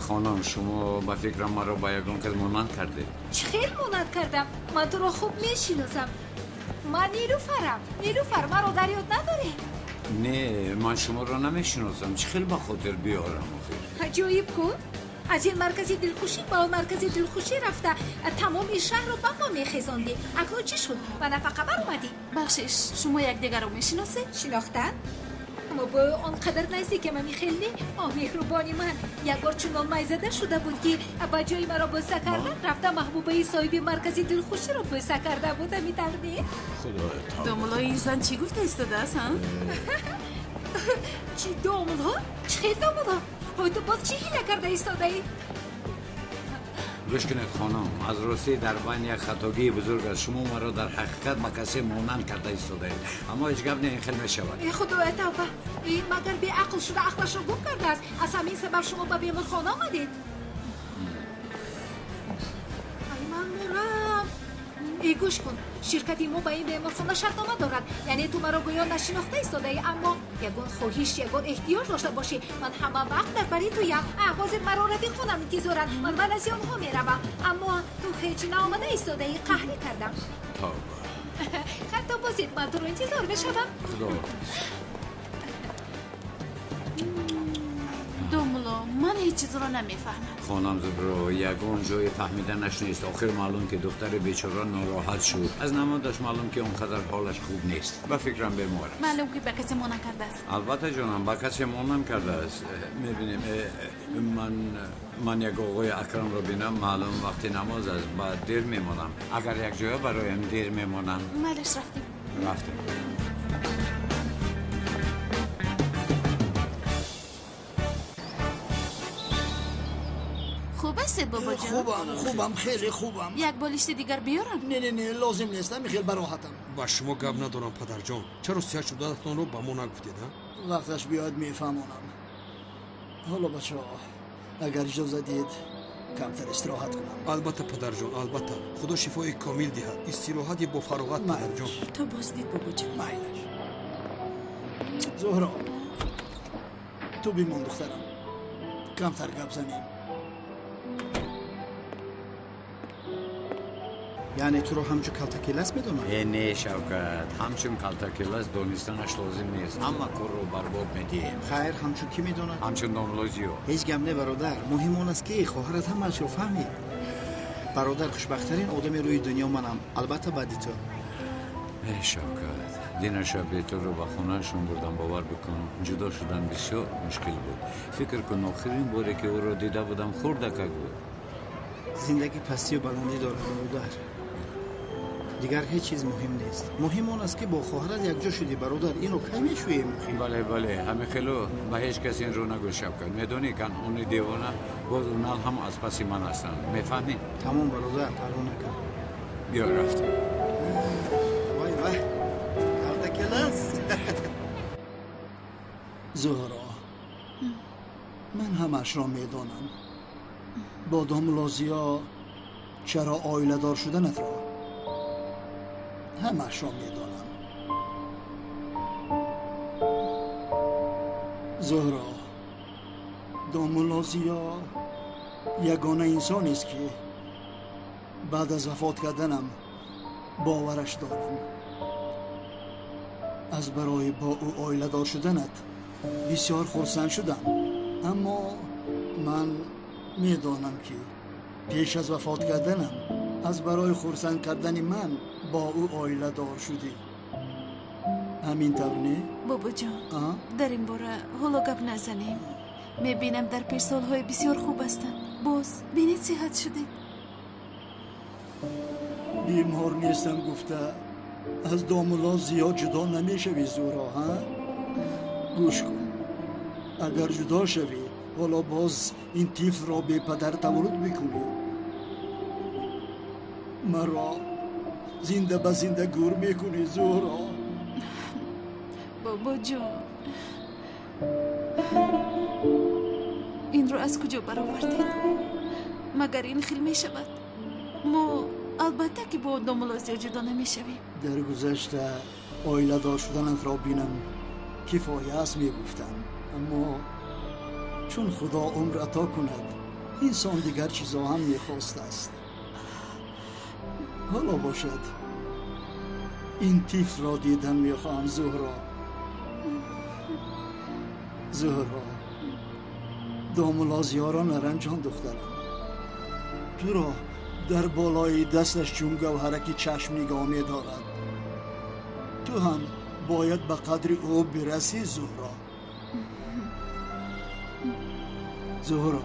Хонум, шумо ба фикрам маро ба ягон кас монанд кардед. Чӣ хел монанд кардам? Ман туро хуб мешиносам. Ман Нилуфарам. Нилуфар, маро дар ёд надорӣ? Не, ман шуморо намешиносам. Чӣ хел ба хотир биёрам охир? Аҷоиб ку? Аз ин маркази дилхушӣ ба он маркази дилхушӣ рафта, тамоми шаҳрро ба мо мехезондӣ. Акнун чӣ шуд? Ба нафақа баромадӣ? Бахшиш, шумо якдигарро мешиносед? Шинохтан? Аммо бо он қадар наздикам, ами хел не. О, меҳрубони ман, як бор чунон майзада шуда буд, ки ба ҷои маро бӯса кардан рафта маҳбубаи соҳиби маркази дилхуширо бӯса карда буд. Ами тавр не? Худоё, тавба. Домулло, ин зан чӣ гуфта истодааст, ҳа? Чӣ домулло? Чӣ хел домулло? Ҳой, ту боз чӣ ҳила карда истодаӣ? Гӯш кунед, хонум, аз ростӣ дар байн як хатогии бузург аст. Шумо маро дар ҳақиқат ба касе монанд карда истодаед, аммо ҳеҷ гап не, ин хел мешавад. Э, худоя, тавба! Ин магар беақл шуда ақлашро гум кардааст? Аз ҳамин сабаб шумо ба беморхона омадед? Ай, ман мурам! Э, гӯш кун, ширкати мо ба ин беморхона шартнома дорад. Яъне ту маро гӯё нашинохта истодаӣ, аммо ягон хоҳиш, ягон эҳтиёҷ дошта бошӣ, ман ҳама вақт дар бари туям. Ҳозир маро рафиқонам интизоранд, ман ба назди онҳо меравам. Аммо ту ҳеҷ наомада истодаӣ, қаҳрӣ кардам. Тавба. Хайр, то бозид, ман туро интизор мешавам. Худоҳофиз. Домулло, ман ҳеҷ Ҳеҷ чизро намефаҳмад. Хонам Зуҳро, ягон ҷои фаҳмиданаш нест. Охир маълум ки духтари бечора нороҳат шуд. Аз намодаш маълум ки он қадар ҳолаш хуб нест. Ба фикрам бемор аст. Маълум ки ба касе монанд кардааст. Албатта ҷонам, ба касе монанд кардааст. Мебинем, ман як оғои Акрамро бинам, маълум вақти намоз аст, баъд дер мемонам. Агар як ҷоя бароям дер мемонам. Майлаш, рафтем. Рафтем. Хуб ҳастед, бобоҷон? Хубам, хубам, хеле хубам. Як болишти дигар биёрам? Не, не, не, лозим нест, ҳамин хел бароҳатам. Ба шумо гап надорам, падарҷон. Чаро сиҳат шудаатонро ба мо нагуфтед, а? Вақташ биёяд мефаҳмонам. Ҳоло бачаҳо, агар иҷоза диҳед, камтар истироҳат кунам. Албатта, падарҷон, албатта. Худо шифои комил диҳад. Истироҳати бо фароғат, падарҷон. То боздид, бобоҷон. Майлаш. Зуҳро, ту бимон, духтарам. Камтар гап занем. Яъне туро ҳамчун калтакелас медонам? Э, не, Шавкат, ҳамчун калтакелас донистанаш лозим нест. Ҳама корро барбод медиҳем. Хайр, ҳамчун кӣ медонад? Ҳамчун домлозиё. Ҳеҷ гап не, бародар. Муҳим он аст, ки хоҳарат ҳамаашро фаҳмид. Бародар, хушбахттарин одами рӯи дунё манам, албатта баъди ту. Э, Шавкат, дина шабе туро ба хонаашон бурдам, бовар бикун, ҷудо шудан бисёр мушкил буд. Фикр кун, охирин боре ки ӯро дида будам, хурдакак буд. Зиндагӣ пастию баландӣ дорад, бародар. Дигар ҳеҷ чиз муҳим нест. Муҳим он аст, ки бо хоҳарат якҷо шудӣ, бародар. Инро кай мешӯем? Бале, бале, ҳамин хело ба ҳеҷ кас инро нагӯ, Шавкат. Медонӣ, канъони девона боз унал ҳам аз паси ман ҳастанд. Мефаҳмӣ? Тамом, бародар, парво накун. Биё, рафтем. Вай, вай, калтакелас. Зуҳро, ман ҳамаашро медонам. Бо домлозиё чаро оиладор шуданатро ҳамаашро медонам. Зуҳро, домулозиё ягона инсонест, ки баъд аз вафот карданам бовараш дорам. Аз барои бо ӯ оиладор шуданат бисёр хурсанд шудам, аммо ман медонам, ки пеш аз вафот карданам аз барои хурсанд кардани ман бо ӯ оиладор шудӣ. Ҳамин тавр, не? Бобоҷон, дар ин бора ҳоло гап назанем. Мебинам, дар пеш солҳои бисёр хуб ҳастанд. Боз бинед, сиҳат шудед. Бемор нестам гуфта аз домулло зиёд ҷудо намешавӣ, Зуҳро, ҳа? Гӯш кун, агар ҷудо шавӣ, ҳоло боз ин тифлро бепадар таваллуд мекунӣ. Маро зинда ба зинда гур мекунӣ, Зуҳро. Бобоҷон, инро аз куҷо баровардед? Магар ин хел мешавад? Мо албатта ки бо домулло зиёд ҷудо намешавем. Дар гузашта оиладор шуданатро бинам кифоя аст мегуфтам, аммо чун Худо умр ато кунад, инсон дигар чизо ҳам мехостааст. Ҳоло бошад, ин тифлро дидан мехоҳам, Зуҳро. Зуҳро, домулло зиёро наранҷон, духтарам. Туро дар болои дасташ чун гавҳараки чашм нигоҳ медорад. Ту ҳам бояд ба қадри ӯ бирасӣ, Зуҳро. Зуҳро,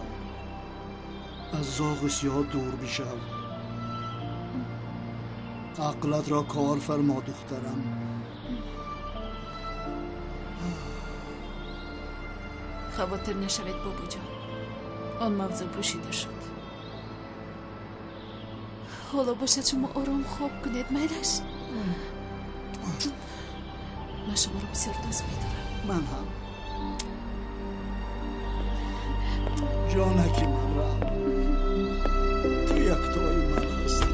аз зоғу сиёҳ дур бишав. Ақлатро кор фармо, духтарам. Хавотир нашавед, бобоҷон. Он мавзӯъ пӯшида шуд. Ҳоло бошад, шумо ором хоб кунед, майлаш. Ман шуморо бисёр дӯст медорам. Ман ҳам. Ҷонаки ман рафт. Ту яктои ман ҳастӣ.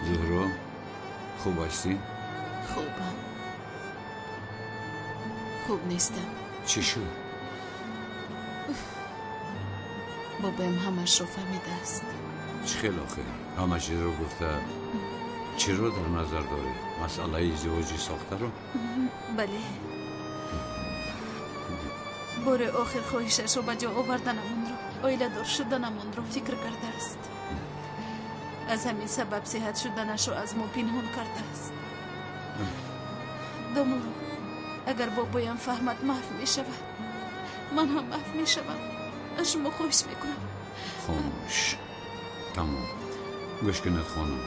Зуҳро, хуб ҳастӣ? Хубам. Хуб нестам. Чӣ шуд? Бобоям ҳамашро фаҳмидааст. Чӣ хел охир? Ҳама чизро гуфта чиро дар назар дорӣ? Масъалаи издивоҷи сохтаро? Бале. Бори охир хоҳишашро ба ҷо оварданамонро, оиладор шуданамонро фикр кардааст. Аз ҳамин сабаб сиҳат шуданашро аз мо пинҳон кардааст. Домулло, агар бобоям фаҳмад, маҳв мешавад. Ман ҳам маҳв мешавам. Аз шумо хоҳиш мекунам. Хомӯш. Тамом. Гӯш кунед, хонум.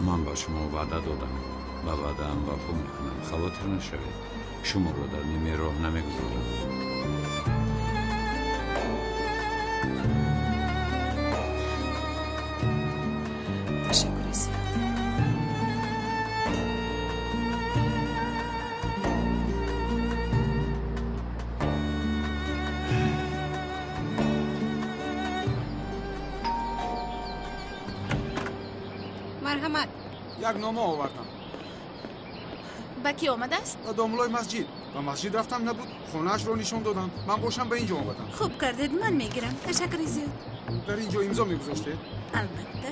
Ман ба шумо ваъда додам. Ба ваъдаам вафо мекунам. Хавотир нашавед. Шуморо дар нимаи роҳ намегузорам. Ташаккури зиёд. Марҳамат. Як нома овардам. Ба кӣ омадааст? Ба домулои масҷид. Ба масҷид рафтам, набуд. Хонаашро нишон додам. Ман бошам ба ин ҷо омадам. Хуб кардед, ман мегирам. Ташаккури зиёд. Дар ин ҷо имзо мегузоштед? Албатта.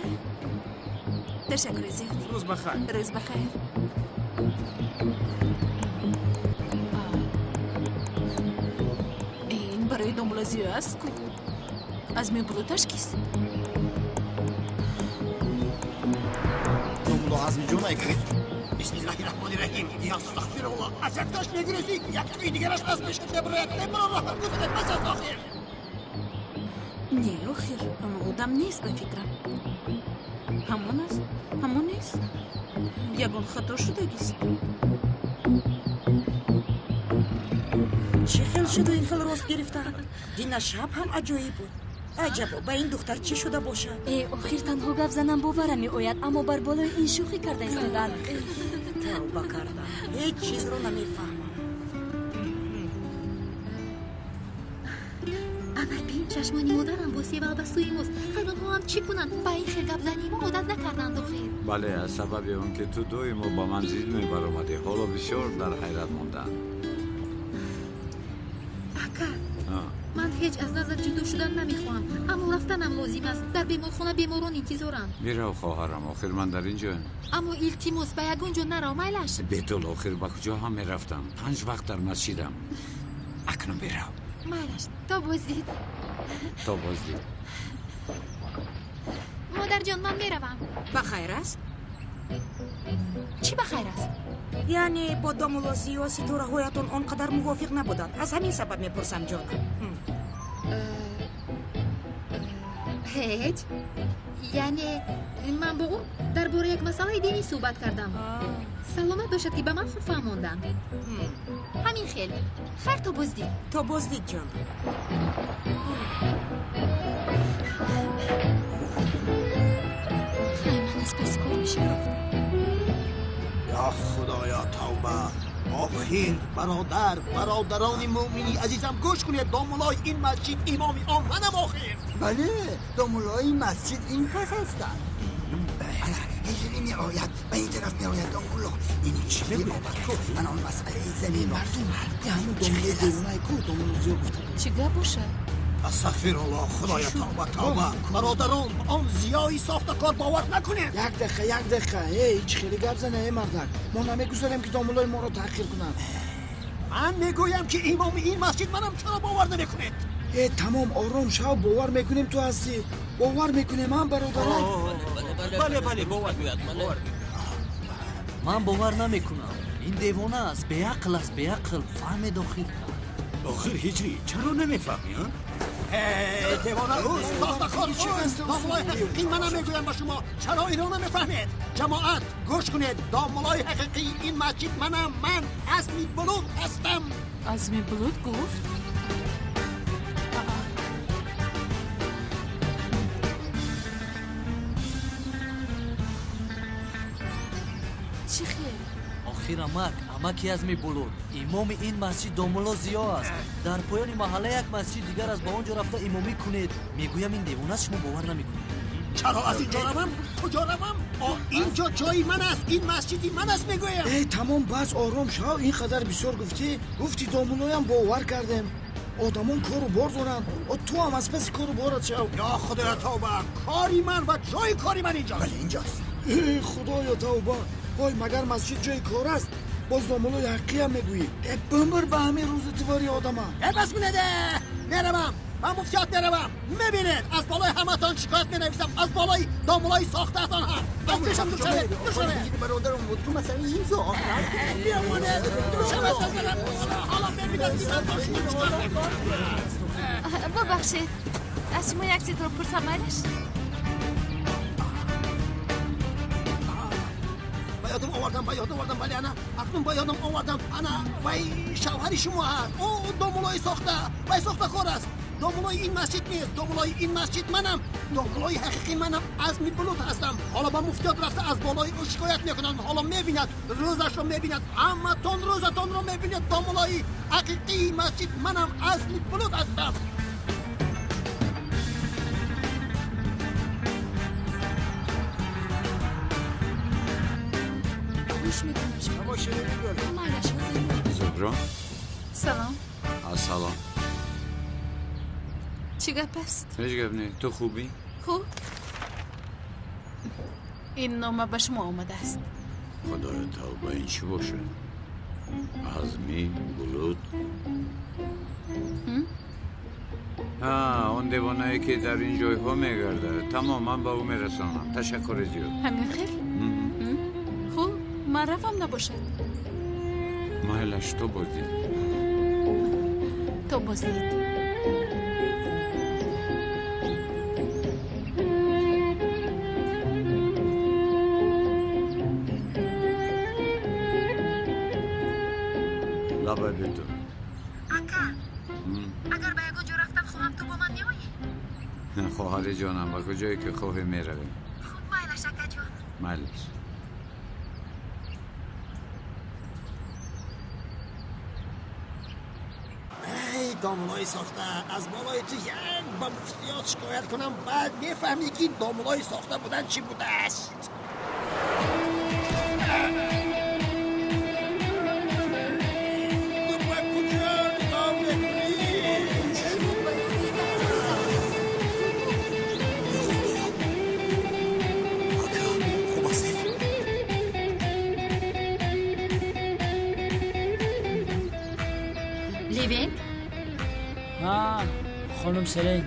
Ташаккури зиёд. Рӯз ба хайр. Рӯз ба хайр. Ин барои домула зиё аст ку? Аз мебулуташ кист? Домуло Азмиҷон айкарид. Бисмиллаҳи раҳмони раҳим. Я астағфируллоҳ. Аз якташ мегурезӣ, яктаи дигараш аз пешат мебарояд. Маро роҳат гузоред, бас аз охир. Не, охир, он одам нест ба фикрам. Ҳамон аст, ҳамон нест. Ягон хато шудагист. Чӣ хел шуду ин хел рост гирифта? Дина шаб ҳам аҷоиб буд. Аҷабо, ба ин духтар чӣ шуда бошад? Э, охир танҳо гап занам боварам меояд, аммо бар болои ин шӯхӣ карда истоданд. Тавба кардам, ҳеҷ чизро намефаҳмам. Ана бин, чашмони модарам бо севал ба сӯи мост. Хайр, онҳо ҳам чӣ кунанд? Ба ин хел гапзании мо одат накарданд охир. Бале, аз сабаби он ки ту доимо ба ман зид мебаромадӣ, ҳоло бисёр дар ҳайрат мондаам. Ака, ман ҳеҷ аз назар ҷудо шудан намехоҳам, аммо рафтанам лозим аст. Дар беморхона беморон интизоранд. Бирав, хоҳарам, охир ман дар ин ҷоям. Аммо илтимос, ба ягон ҷо нарав, майлаш. Бетул, охир ба куҷо ҳам мерафтам? 5 вақт дар масҷидам. Акнун бирав. Майлаш, то боздид. То боздид. Модарҷон, ман меравам. Ба хайр аст? Чӣ ба хайр аст? Яъне бо домулло Зиё ситораҳоятон он қадар мувофиқ набуданд. Аз ҳамин сабаб мепурсам, ҷонам. Ҳеҷ. Яъне ман бо ӯ дар бораи як масъалаи динӣ суҳбат кардам. Саломат бошад, ки ба ман хуб фаҳмонданд. Ҳамин хел. Хайр, то боздид. То боздид, ҷонам. Хай, ман аз паси кор мешавам. Я худоё, тавба. Охир, бародар, бародарони муъмини азизам, гӯш кунед. Домулои ин масҷид имоми он манам охир. Бале, домулои масҷид ин кас ҳастанд. Ҳиҷрӣ меояд, ба ин тараф меояд домулло. Ин чӣ мебобад? Ман он масъалаи замин мардум ҳамун домуллои девонае ку домулло Зиё гуфта буд. Чӣ гап бошад? Астағфируллоҳ, худоё, тавба, тавба. Бародарон, он Зиёи сохтакор бовар накунед. Як дақиқа, як дақиқа. Эй, чӣ хеле гап зана, эй мардак. Мо намегузорем ки домуллои моро таҳқир кунанд. Ман мегӯям ки имоми ин масҷид манам, чаро бовар намекунед? Э, тамом, ором шав, бовар мекунем ту ҳастӣ. Бовар мекунем ҳам, бародарон. Бале, бале, бовар мекунем. Ман бовар намекунам. Ин девона аст, беақл аст, беақл. Фаҳмед охир. Охир ҳиҷрӣ, чаро намефаҳмӣ, а? Эй, девона ӯст, сохтакор ӯст. Домуллои ҳақиқӣ манам мегӯям ба шумо. Чаро инро намефаҳмед? Ҷамоат, гӯш кунед. Домуллои ҳақиқии ин масҷид манам. Ман Азми Булуд ҳастам. Азми Булуд гуфт? Чӣ хел? Охир амак, амаки Азми Булуд. Имоми ин масҷид домулло Зиё аст. Дар поёни маҳалла як масҷид дигар аст, ба он ҷо рафта имомӣ кунед. Мегӯям ин девона аст, шумо бовар намекунед. Чаро аз инҷо равам? Куҷо равам? Инҷо ҷои ман аст, ин масҷиди ман аст, мегӯям. Эй, тамом, бас, ором шав. Ин қадар бисёр гуфтӣ, гуфти домулоям бовар кардем. Одамон кору бор доранд, ту ҳам аз паси кору борат шав. Ё худоё тавба, кори ман ва ҷои кори ман инҷост. Бале, инҷост. Эй худоё тавба, ой, магар масҷид ҷои кор аст? Боз домулои ҳаққиям мегӯӣ. Э, бимир ба ҳамин рӯзи тивори одама. Э, бас кунеде, меравам, ба муфтиёт меравам. Мебинед, аз болои ҳаматон шикоят менависам, аз болои домулои сохтаатон ҳам. Аз пешам дур шавед, дур шавед. Бародарам буд, ку масъалаи имзо. Бимонед, дур шавед аз назарам. Ҳоло мебинед, ки ман бо шумо чикор мекунам. Бубахшед, аз шумо як чизро пурсам, майлаш? Ба ёдам овардам, ба ёдам овардам, бале, ана акнун ба ёдам овардам. Ана вай шавҳари шумо ҳаст, ӯ домулои сохта, вай сохтакор аст. Домулои ин масҷид нест, домулои ин масҷид манам, домулои ҳақиқӣ манам, Азми Булут ҳастам. Ҳоло ба муфтиёт рафта аз болои ӯ шикоят мекунанд. Ҳоло мебинад, рӯзашро мебинад, ҳаматон рӯзатонро мебинед. Домулои ҳақиқии масҷид манам, Азми Булут ҳастам. Гӯш мекунам шумо. Майлаш, Зуҳро. Салом. Ассалом. Чӣ гап аст? Ҳеҷ гап не. Ту хубӣ? Хуб. Ин нома ба шумо омадааст. Худоё тавба, ин чӣ бошад? Азми Булут. Он девонае ки дар ин ҷойҳо мегардад. Тамом, ман ба ӯ мерасонам. Ташаккури зиёд. Ҳамин хел? Хуб, ман равам набошад. Майлаш, то боздид. То боздид. Лабай биту. Ака, агар ба ягон ҷо рафтан хоҳам, ту бо ман меоӣ? Хоҳари ҷонам, ба куҷое ки хоҳӣ меравем. Хуб, майлаш, акаҷон. Майлаш. Эй, домулои сохта, аз болои ту як ба муфтиёт шикоят кунам, баъд мефаҳмӣ, ки домулои сохта будан чӣ будааст. Левент? Хонум Селин.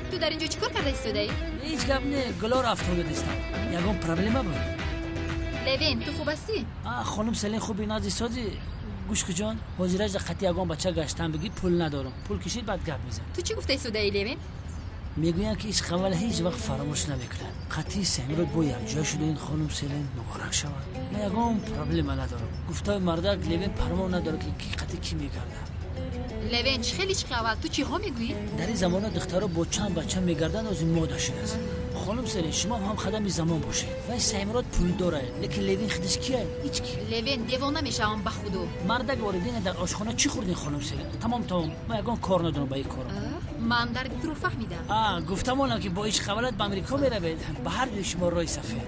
Ту дар инҷо чӣ кор карда истодаӣ? Ҳеҷ гап не, гулоро афтода дистам. Ягон проблема буд? Левент, ту хуб ҳастӣ? Хонум Селин, хуби нази созӣ. Гӯш куҷон, ҳозираш дар қати ягон бача гаштан бигӣ, пул надорам. Пул кишид, баъд гап мезанам. Ту чӣ гуфта истодаӣ, Левент? Мегӯянд, ки ишқ аввал ҳеҷ вақт фаромӯш намекунад. Қатъи Самирот бо якҷоя шуда ин хонум Селин муборак шавад. Ман ягон проблема надорам. Гуфтаи мардак Левент парво надорад, ки қатъи кӣ мегардад. Левент, чӣ хеле ишқи аввал? Ту чиҳо мегӯӣ? Дар ин замона духтаро бо чанд бача мегарданд, ози мода шудааст. Хонум Селин, шумо ҳам хадами замон бошед. Вай Саймирод пулдора, лекин Левин худаш кия? Ҳеҷ ки. Левин, девона мешавам ба худо. Мардак воридина дар ошхона чӣ хӯрдин, хонум Селин? Тамом, тамом, ман ягон кор надорам ба ин корам. Ман дарди туро фаҳмидам. Гуфтамонам, ки бо ишқ аввалат ба Амрико меравед. Ба ҳар дуи шумо роҳи сафед.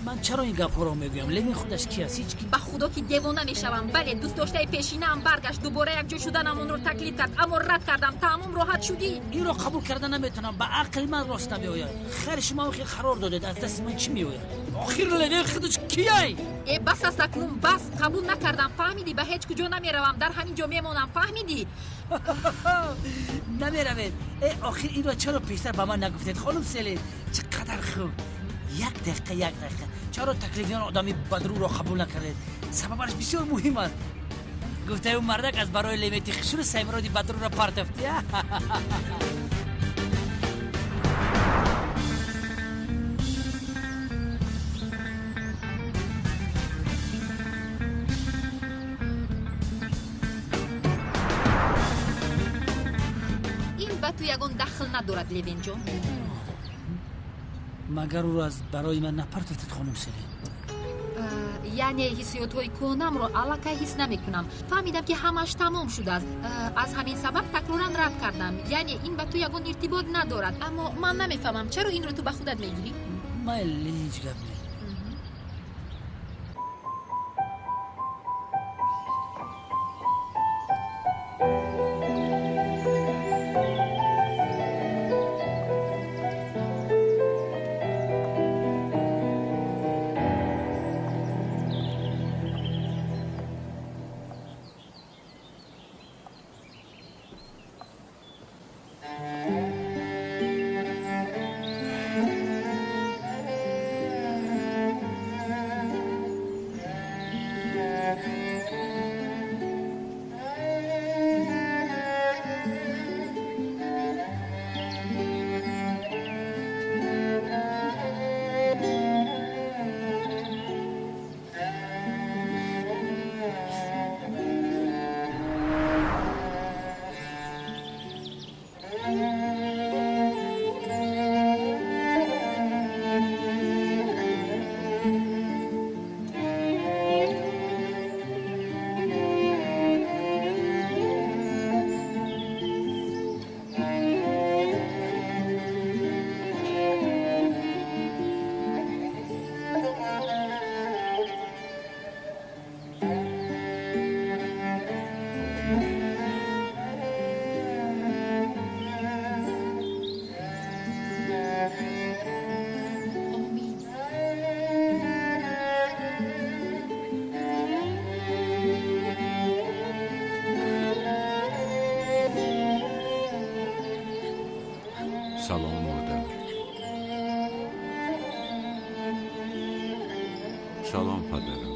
Ман чаро ин гапҳоро мегӯям? Левин худаш ки аст? Ҳеҷ ки. Ба худо ки девона мешавам. Бале, дӯстдоштаи пешинаам баргашт, дубора якҷо шуданамонро таклиф кард, аммо рад кардам. Тамом, роҳат шудӣ? Инро қабул карда наметавонам. Ба ақли ман рост намеояд. Хайр, шумо хел қарор додед, аз дасти ман чӣ меояд? Охир Левин худаш кияй? Э, бас аст акнун, бас. Қабул накардам, фаҳмидӣ? Ба ҳеҷ куҷо намеравам, дар ҳамин ҷо мемонам, фаҳмидӣ? Намеравед. Э, охир инро чаро пештар ба ман нагуфтед, хонум Селин? Чӣ қадар хуб. Як дақиқа, як дақиқа. Чаро таклифи он одами бадрӯро қабул накардед? Сабабаш бисёр муҳим аст. Гуфтаи ӯ мардак аз барои Левети хушрӯ Саймироди бадрӯро партофт. Ин ба ту ягон дахл надорад, Левенҷон. Магар ӯро аз барои ман напартофтед, хонум Селин? Яъне ҳиссиётҳои кӯҳнамро аллакай ҳис намекунам. Фаҳмидам, ки ҳамааш тамом шудааст. Аз ҳамин сабаб такроран рад кардам. Яъне ин ба ту ягон иртибот надорад. Аммо ман намефаҳмам, чаро инро ту ба худат мегирӣ? Майли, ҳеҷ гап не. Салом, модар. Салом, падарам.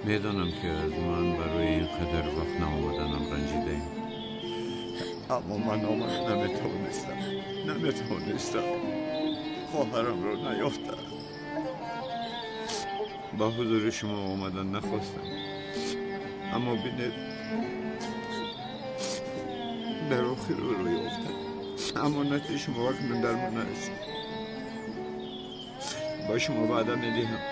Медонам, ки аз ман барои ин қадар вақт наомаданам ранҷидаем, аммо ман омада наметавонистам, наметавонистам. Хоҳарамро наёфтам. Ба ҳузури шумо омадан нахостам, аммо бинед, дар охир ӯро ёфтам. Амонати шумо акнун дар ман аст. Ба шумо ваъда медиҳам,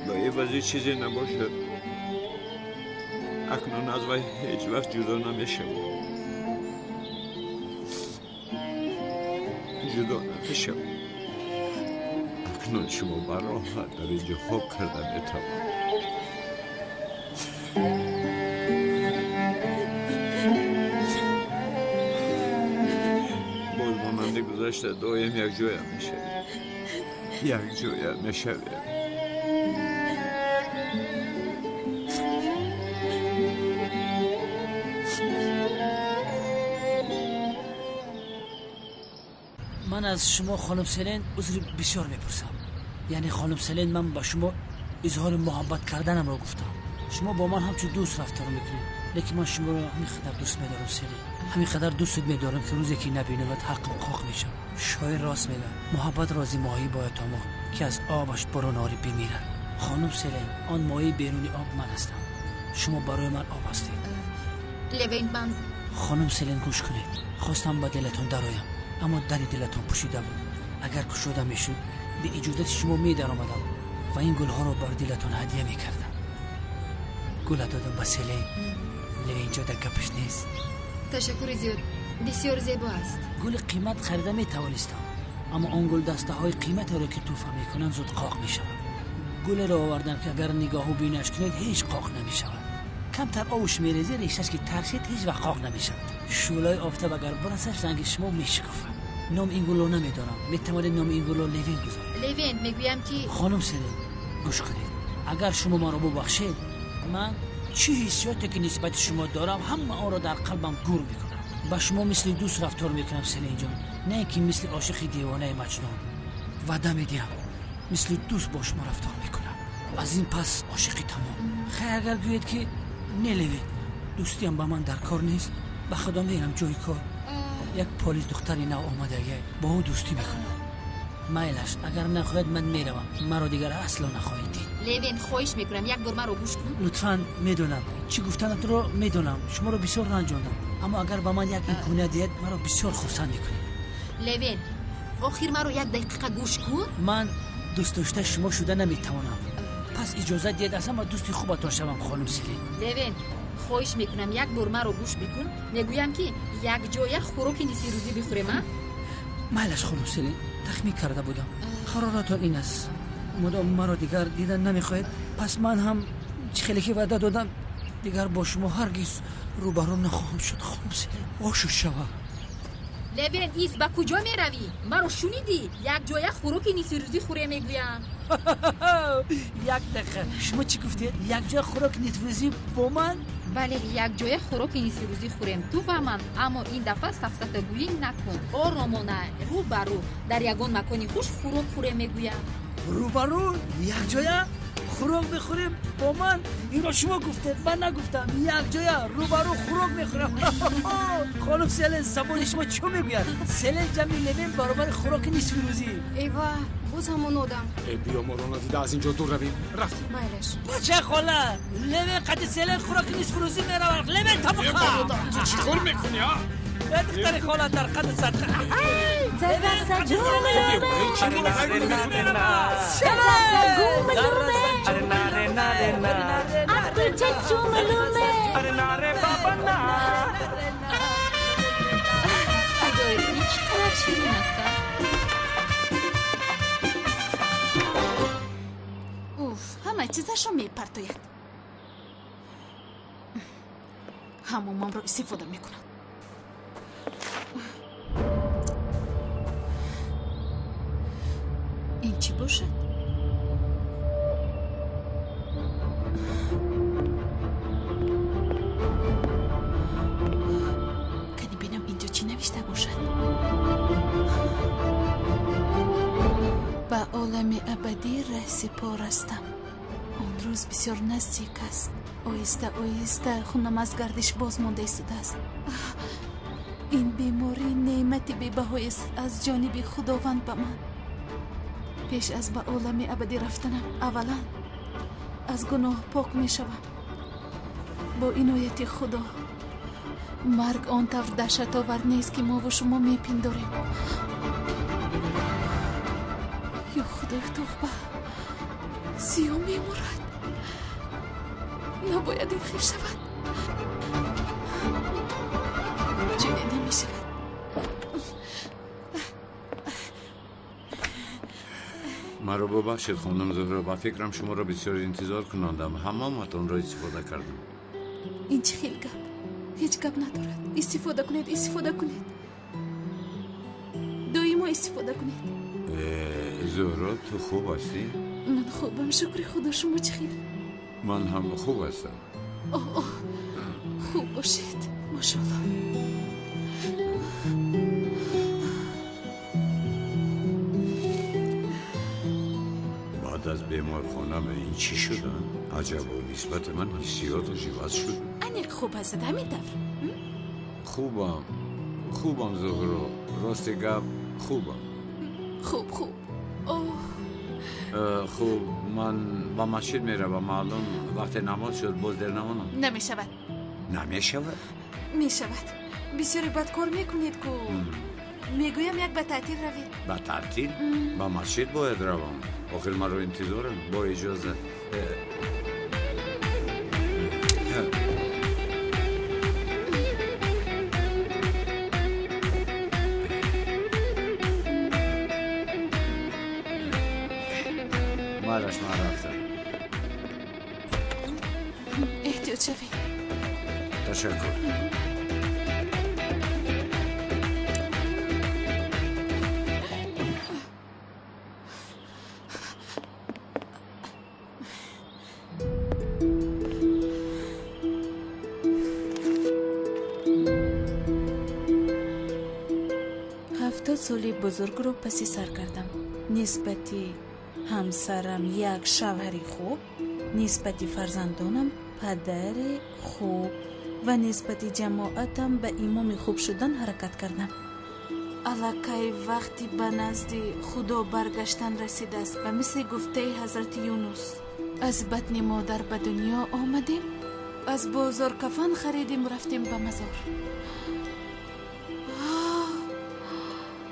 ба ивази чизе набошад, акнун аз вай ҳеҷ вақт ҷудо намешавам, ҷудо намешавам. Акнун шумо бароҳат дар инҷо хоб карда метавонед. Боз монанди гузашта доим якҷоя мешавем, якҷоя мешавем. Ман аз шумо, хонум Селен, узри бисёр мепурсам. Яъне, хонум Селен, ман ба шумо изҳори муҳаббат карданамро гуфтам. Шумо бо ман ҳамчун дӯст рафтор мекунед, лекин ман шуморо ҳамин қадар дӯст медорам, Селен, ҳамин қадар дӯстат медорам, ки рӯзе ки набинамад, ҳаққам қоқ мешавад. Шоир рост мегӯяд: муҳаббат рози моҳӣ бояд омӯхт, ки аз обаш бурун орӣ бимирад. Хонум Селен, он моҳии беруни об ман ҳастам, шумо барои ман об ҳастед. Левент, ман Хонум Селен, гӯш кунед. Хостам ба дилатон дароям, аммо дари дилатон пӯшида буд. Агар кушода мешуд, бе иҷозати шумо медаромадам ва ин гулҳоро бар дилатон ҳадя мекардам. Гула додам ба Селен. Левенҷо дар гапаш нест. Ташаккури зиёд, бисёр зебо аст. Гули қимат харида метавонистам, аммо он гулдастаҳои қиматеро, ки тӯҳфа мекунанд, зуд қоқ мешавад. Гулеро овардам, ки агар нигоҳу бинаш кунед, ҳеҷ қоқ намешавад. Камтар овуш мерезӣ, решаш ки таршид, ҳеҷ вақт қоқ намешавад. Шӯълаи офтоб агар бирасаш, ранги шумо мешикуфад. Ном ин гулро намедонам, метавонед номи ин гулро Левин гузоред. Левин, мегӯям ки Хонум Селен, гӯш кунед. Агар шумо маро бубахшед, ман чӣ ҳиссиёте ки нисбати шумо дорам, ҳама онро дар қалбам гур мекунам. Ба шумо мисли дӯст рафтор мекунам, Селенҷон, на ин ки мисли ошиқи девонаи маҷнун. Ваъда медиҳам, мисли дӯст бо шумо рафтор мекунам. Аз ин пас ошиқӣ тамом. Хайр, агар гӯед, ки не, Левин, дӯстиам ба ман дар кор нест, ба худо мерам ҷои кор. Як полис духтари нав омадагия, бо ӯ дӯстӣ мекунам. Майлаш, агар нахоҳед, ман меравам. Маро дигар асло нахоҳед дид. Левин, хоҳиш мекунам, як бор маро гӯш кун. Лутфан, медонам чӣ гуфтанатро, медонам, шуморо бисёр ранҷондам, аммо агар ба ман як имконият диҳед, маро бисёр хурсанд мекунед. Левин, охир маро як дақиқа гӯш кун. Ман Дӯстдоштаи шумо шуда наметавонам. Пас иҷозат диҳед аз ҳама дӯсти хубатон шавам, хонум Селин. Левент, хоҳиш мекунам, як бор маро гӯш бикун. Мегӯям, ки якҷоя хӯроки нисфирӯзӣ бихӯрем, а? Майлаш, хонум Селин, тахмин карда будам. Қароратон ин аст. Мудом маро дигар дидан намехоҳед, пас ман ҳам чӣ хеле ки ваъда додам, дигар бо шумо ҳаргиз рӯбарӯ нахоҳам шуд, хонум Селин. Ошӯ шава. Левент, ис, ба куҷо меравӣ? Маро шунидӣ? Якҷоя хӯроки нисфирӯзӣ хӯре, мегӯям. Як дақиқа, шумо чӣ гуфтед? Якҷоя хӯроки нисфирӯзӣ бо ман? Бале, якҷоя хӯроки нисфирӯзӣ хӯрем, ту ва ман. Аммо ин дафъа сафсатагӯӣ накун. Оромона, рӯ ба рӯ, дар ягон макони хуш хӯрок хӯрем, мегӯям. Рӯ ба рӯ, якҷоя хӯрок мехӯрем бо ман? Инро шумо гуфтед, ман нагуфтам. Якҷоя рӯ ба рӯ хӯрок мехӯрам. Хонум Селен, забони шумо чӣ мегӯяд? Селен ҷамъи Левен баробари хӯроки нисфирӯзӣ. Эва, боз ҳамон одам. Э, биё, моро надида аз ин ҷо дур равем. Рафтем. Майлаш. Бачаи хола, Левен қади Селен хӯроки нисфирӯзӣ меравад. Левен, тамоха. Ту чӣ кор мекунӣ, а? Э, духтари хола, дар қади садқа. Худоё, ин чӣ қадар ширин аст, а? Уф, ҳама чизашро мепартояд. Ҳамомамро истифода мекунад. Ин чӣ бошад? Кани бинам, инҷо чӣ навишта бошад? Ба олами абадӣ раҳсипор ҳастам. Он рӯз бисёр наздик аст. Оҳиста оҳиста хунам аз гардиш боз монда истодааст. Ин беморӣ неъмати бебаҳоест аз ҷониби Худованд ба ман. Пеш аз ба олами абадӣ рафтанам, аввалан аз гуноҳ пок мешавам. Бо инояти Худо марг он тавр даҳшатовар нест, ки мову шумо мепиндорем. Ё Худои, тавба, Зиё мемурад. Набояд ин хел шавад. Чунин намешавад. Маро бубахшед, хонум Зуҳро, ба фикрам шуморо бисёр интизор кунондам. Ҳамоматонро истифода кардам. Ин чӣ хел гап? Ҳеҷ гап надорад. Истифода кунед, истифода кунед, доимо истифода кунед. Зуҳро, ту хуб ҳастӣ? Ман хубам, шукри Худо. Шумо чӣ хел? Ман ҳам хуб ҳастам. Оҳ, оҳ, хуб бошед, машолло. Баъд аз беморхона ба ин чӣ шуда? Аҷабо, нисбати ман ҳиссиёташ иваз шуд. Аниқ хуб ҳастед, ҳамин тавр? Хубам, хубам, Зуҳро, рости гап, хубам. Хуб, хуб. Оҳ. Хуб, ман ба масҷид меравам. Маълум, вақте намоз шуд, боз дер намонам. Намешавад. Намешавад? Мешавад. Бисёре бад кор мекунед ку. Мегӯям, як ба таътил равед. Ба таътил? Ба масҷид бояд равам. Охир маро интизорам. Бо иҷозат. Майлаш, ман рафтам. Эҳтиёт шавед. Ташаккур. 70 соли бузургро паси сар кардам. Нисбати ҳамсарам як шавҳари хуб, нисбати фарзандонам падари хуб ва нисбати ҷамоатам ба имоми хуб шудан ҳаракат кардам. Аллакай вақти ба назди Худо баргаштан расидааст. Ба мисли гуфтаи ҳазрати Юнус: аз батни модар ба дунё омадем, аз бозор кафан харидем, рафтем ба мазор.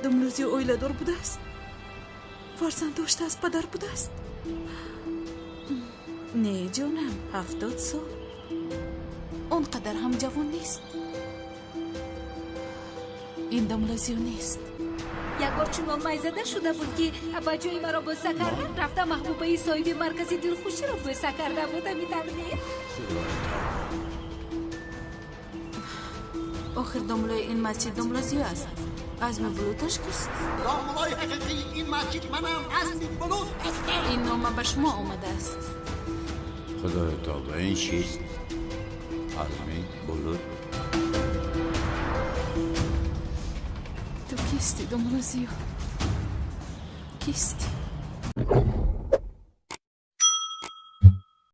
Думлӯзи оиладор будааст. Фарзанд доштааст, падар будааст. Не, ҷонам, 70 сол. Он қадар ҳам ҷавон нест. Ин домла Зиё нест. Як бор чунон майзада шуда буд, ки ба ҷои маро бӯса кардан рафта маҳбубаи соҳиби маркази дилхуширо бӯса карда буд. Ҳамин тавр не? Охир домлои ин масҷид домла Зиё аст. Азми Булуташ кист? Домлои ҳақиқии ин масҷид манам, Азми Булут ҳастам. Ин нома ба шумо омадааст. Худоё тавба, ин чист? Азми Булут. Ту кисти, домла Зиё? Кисти?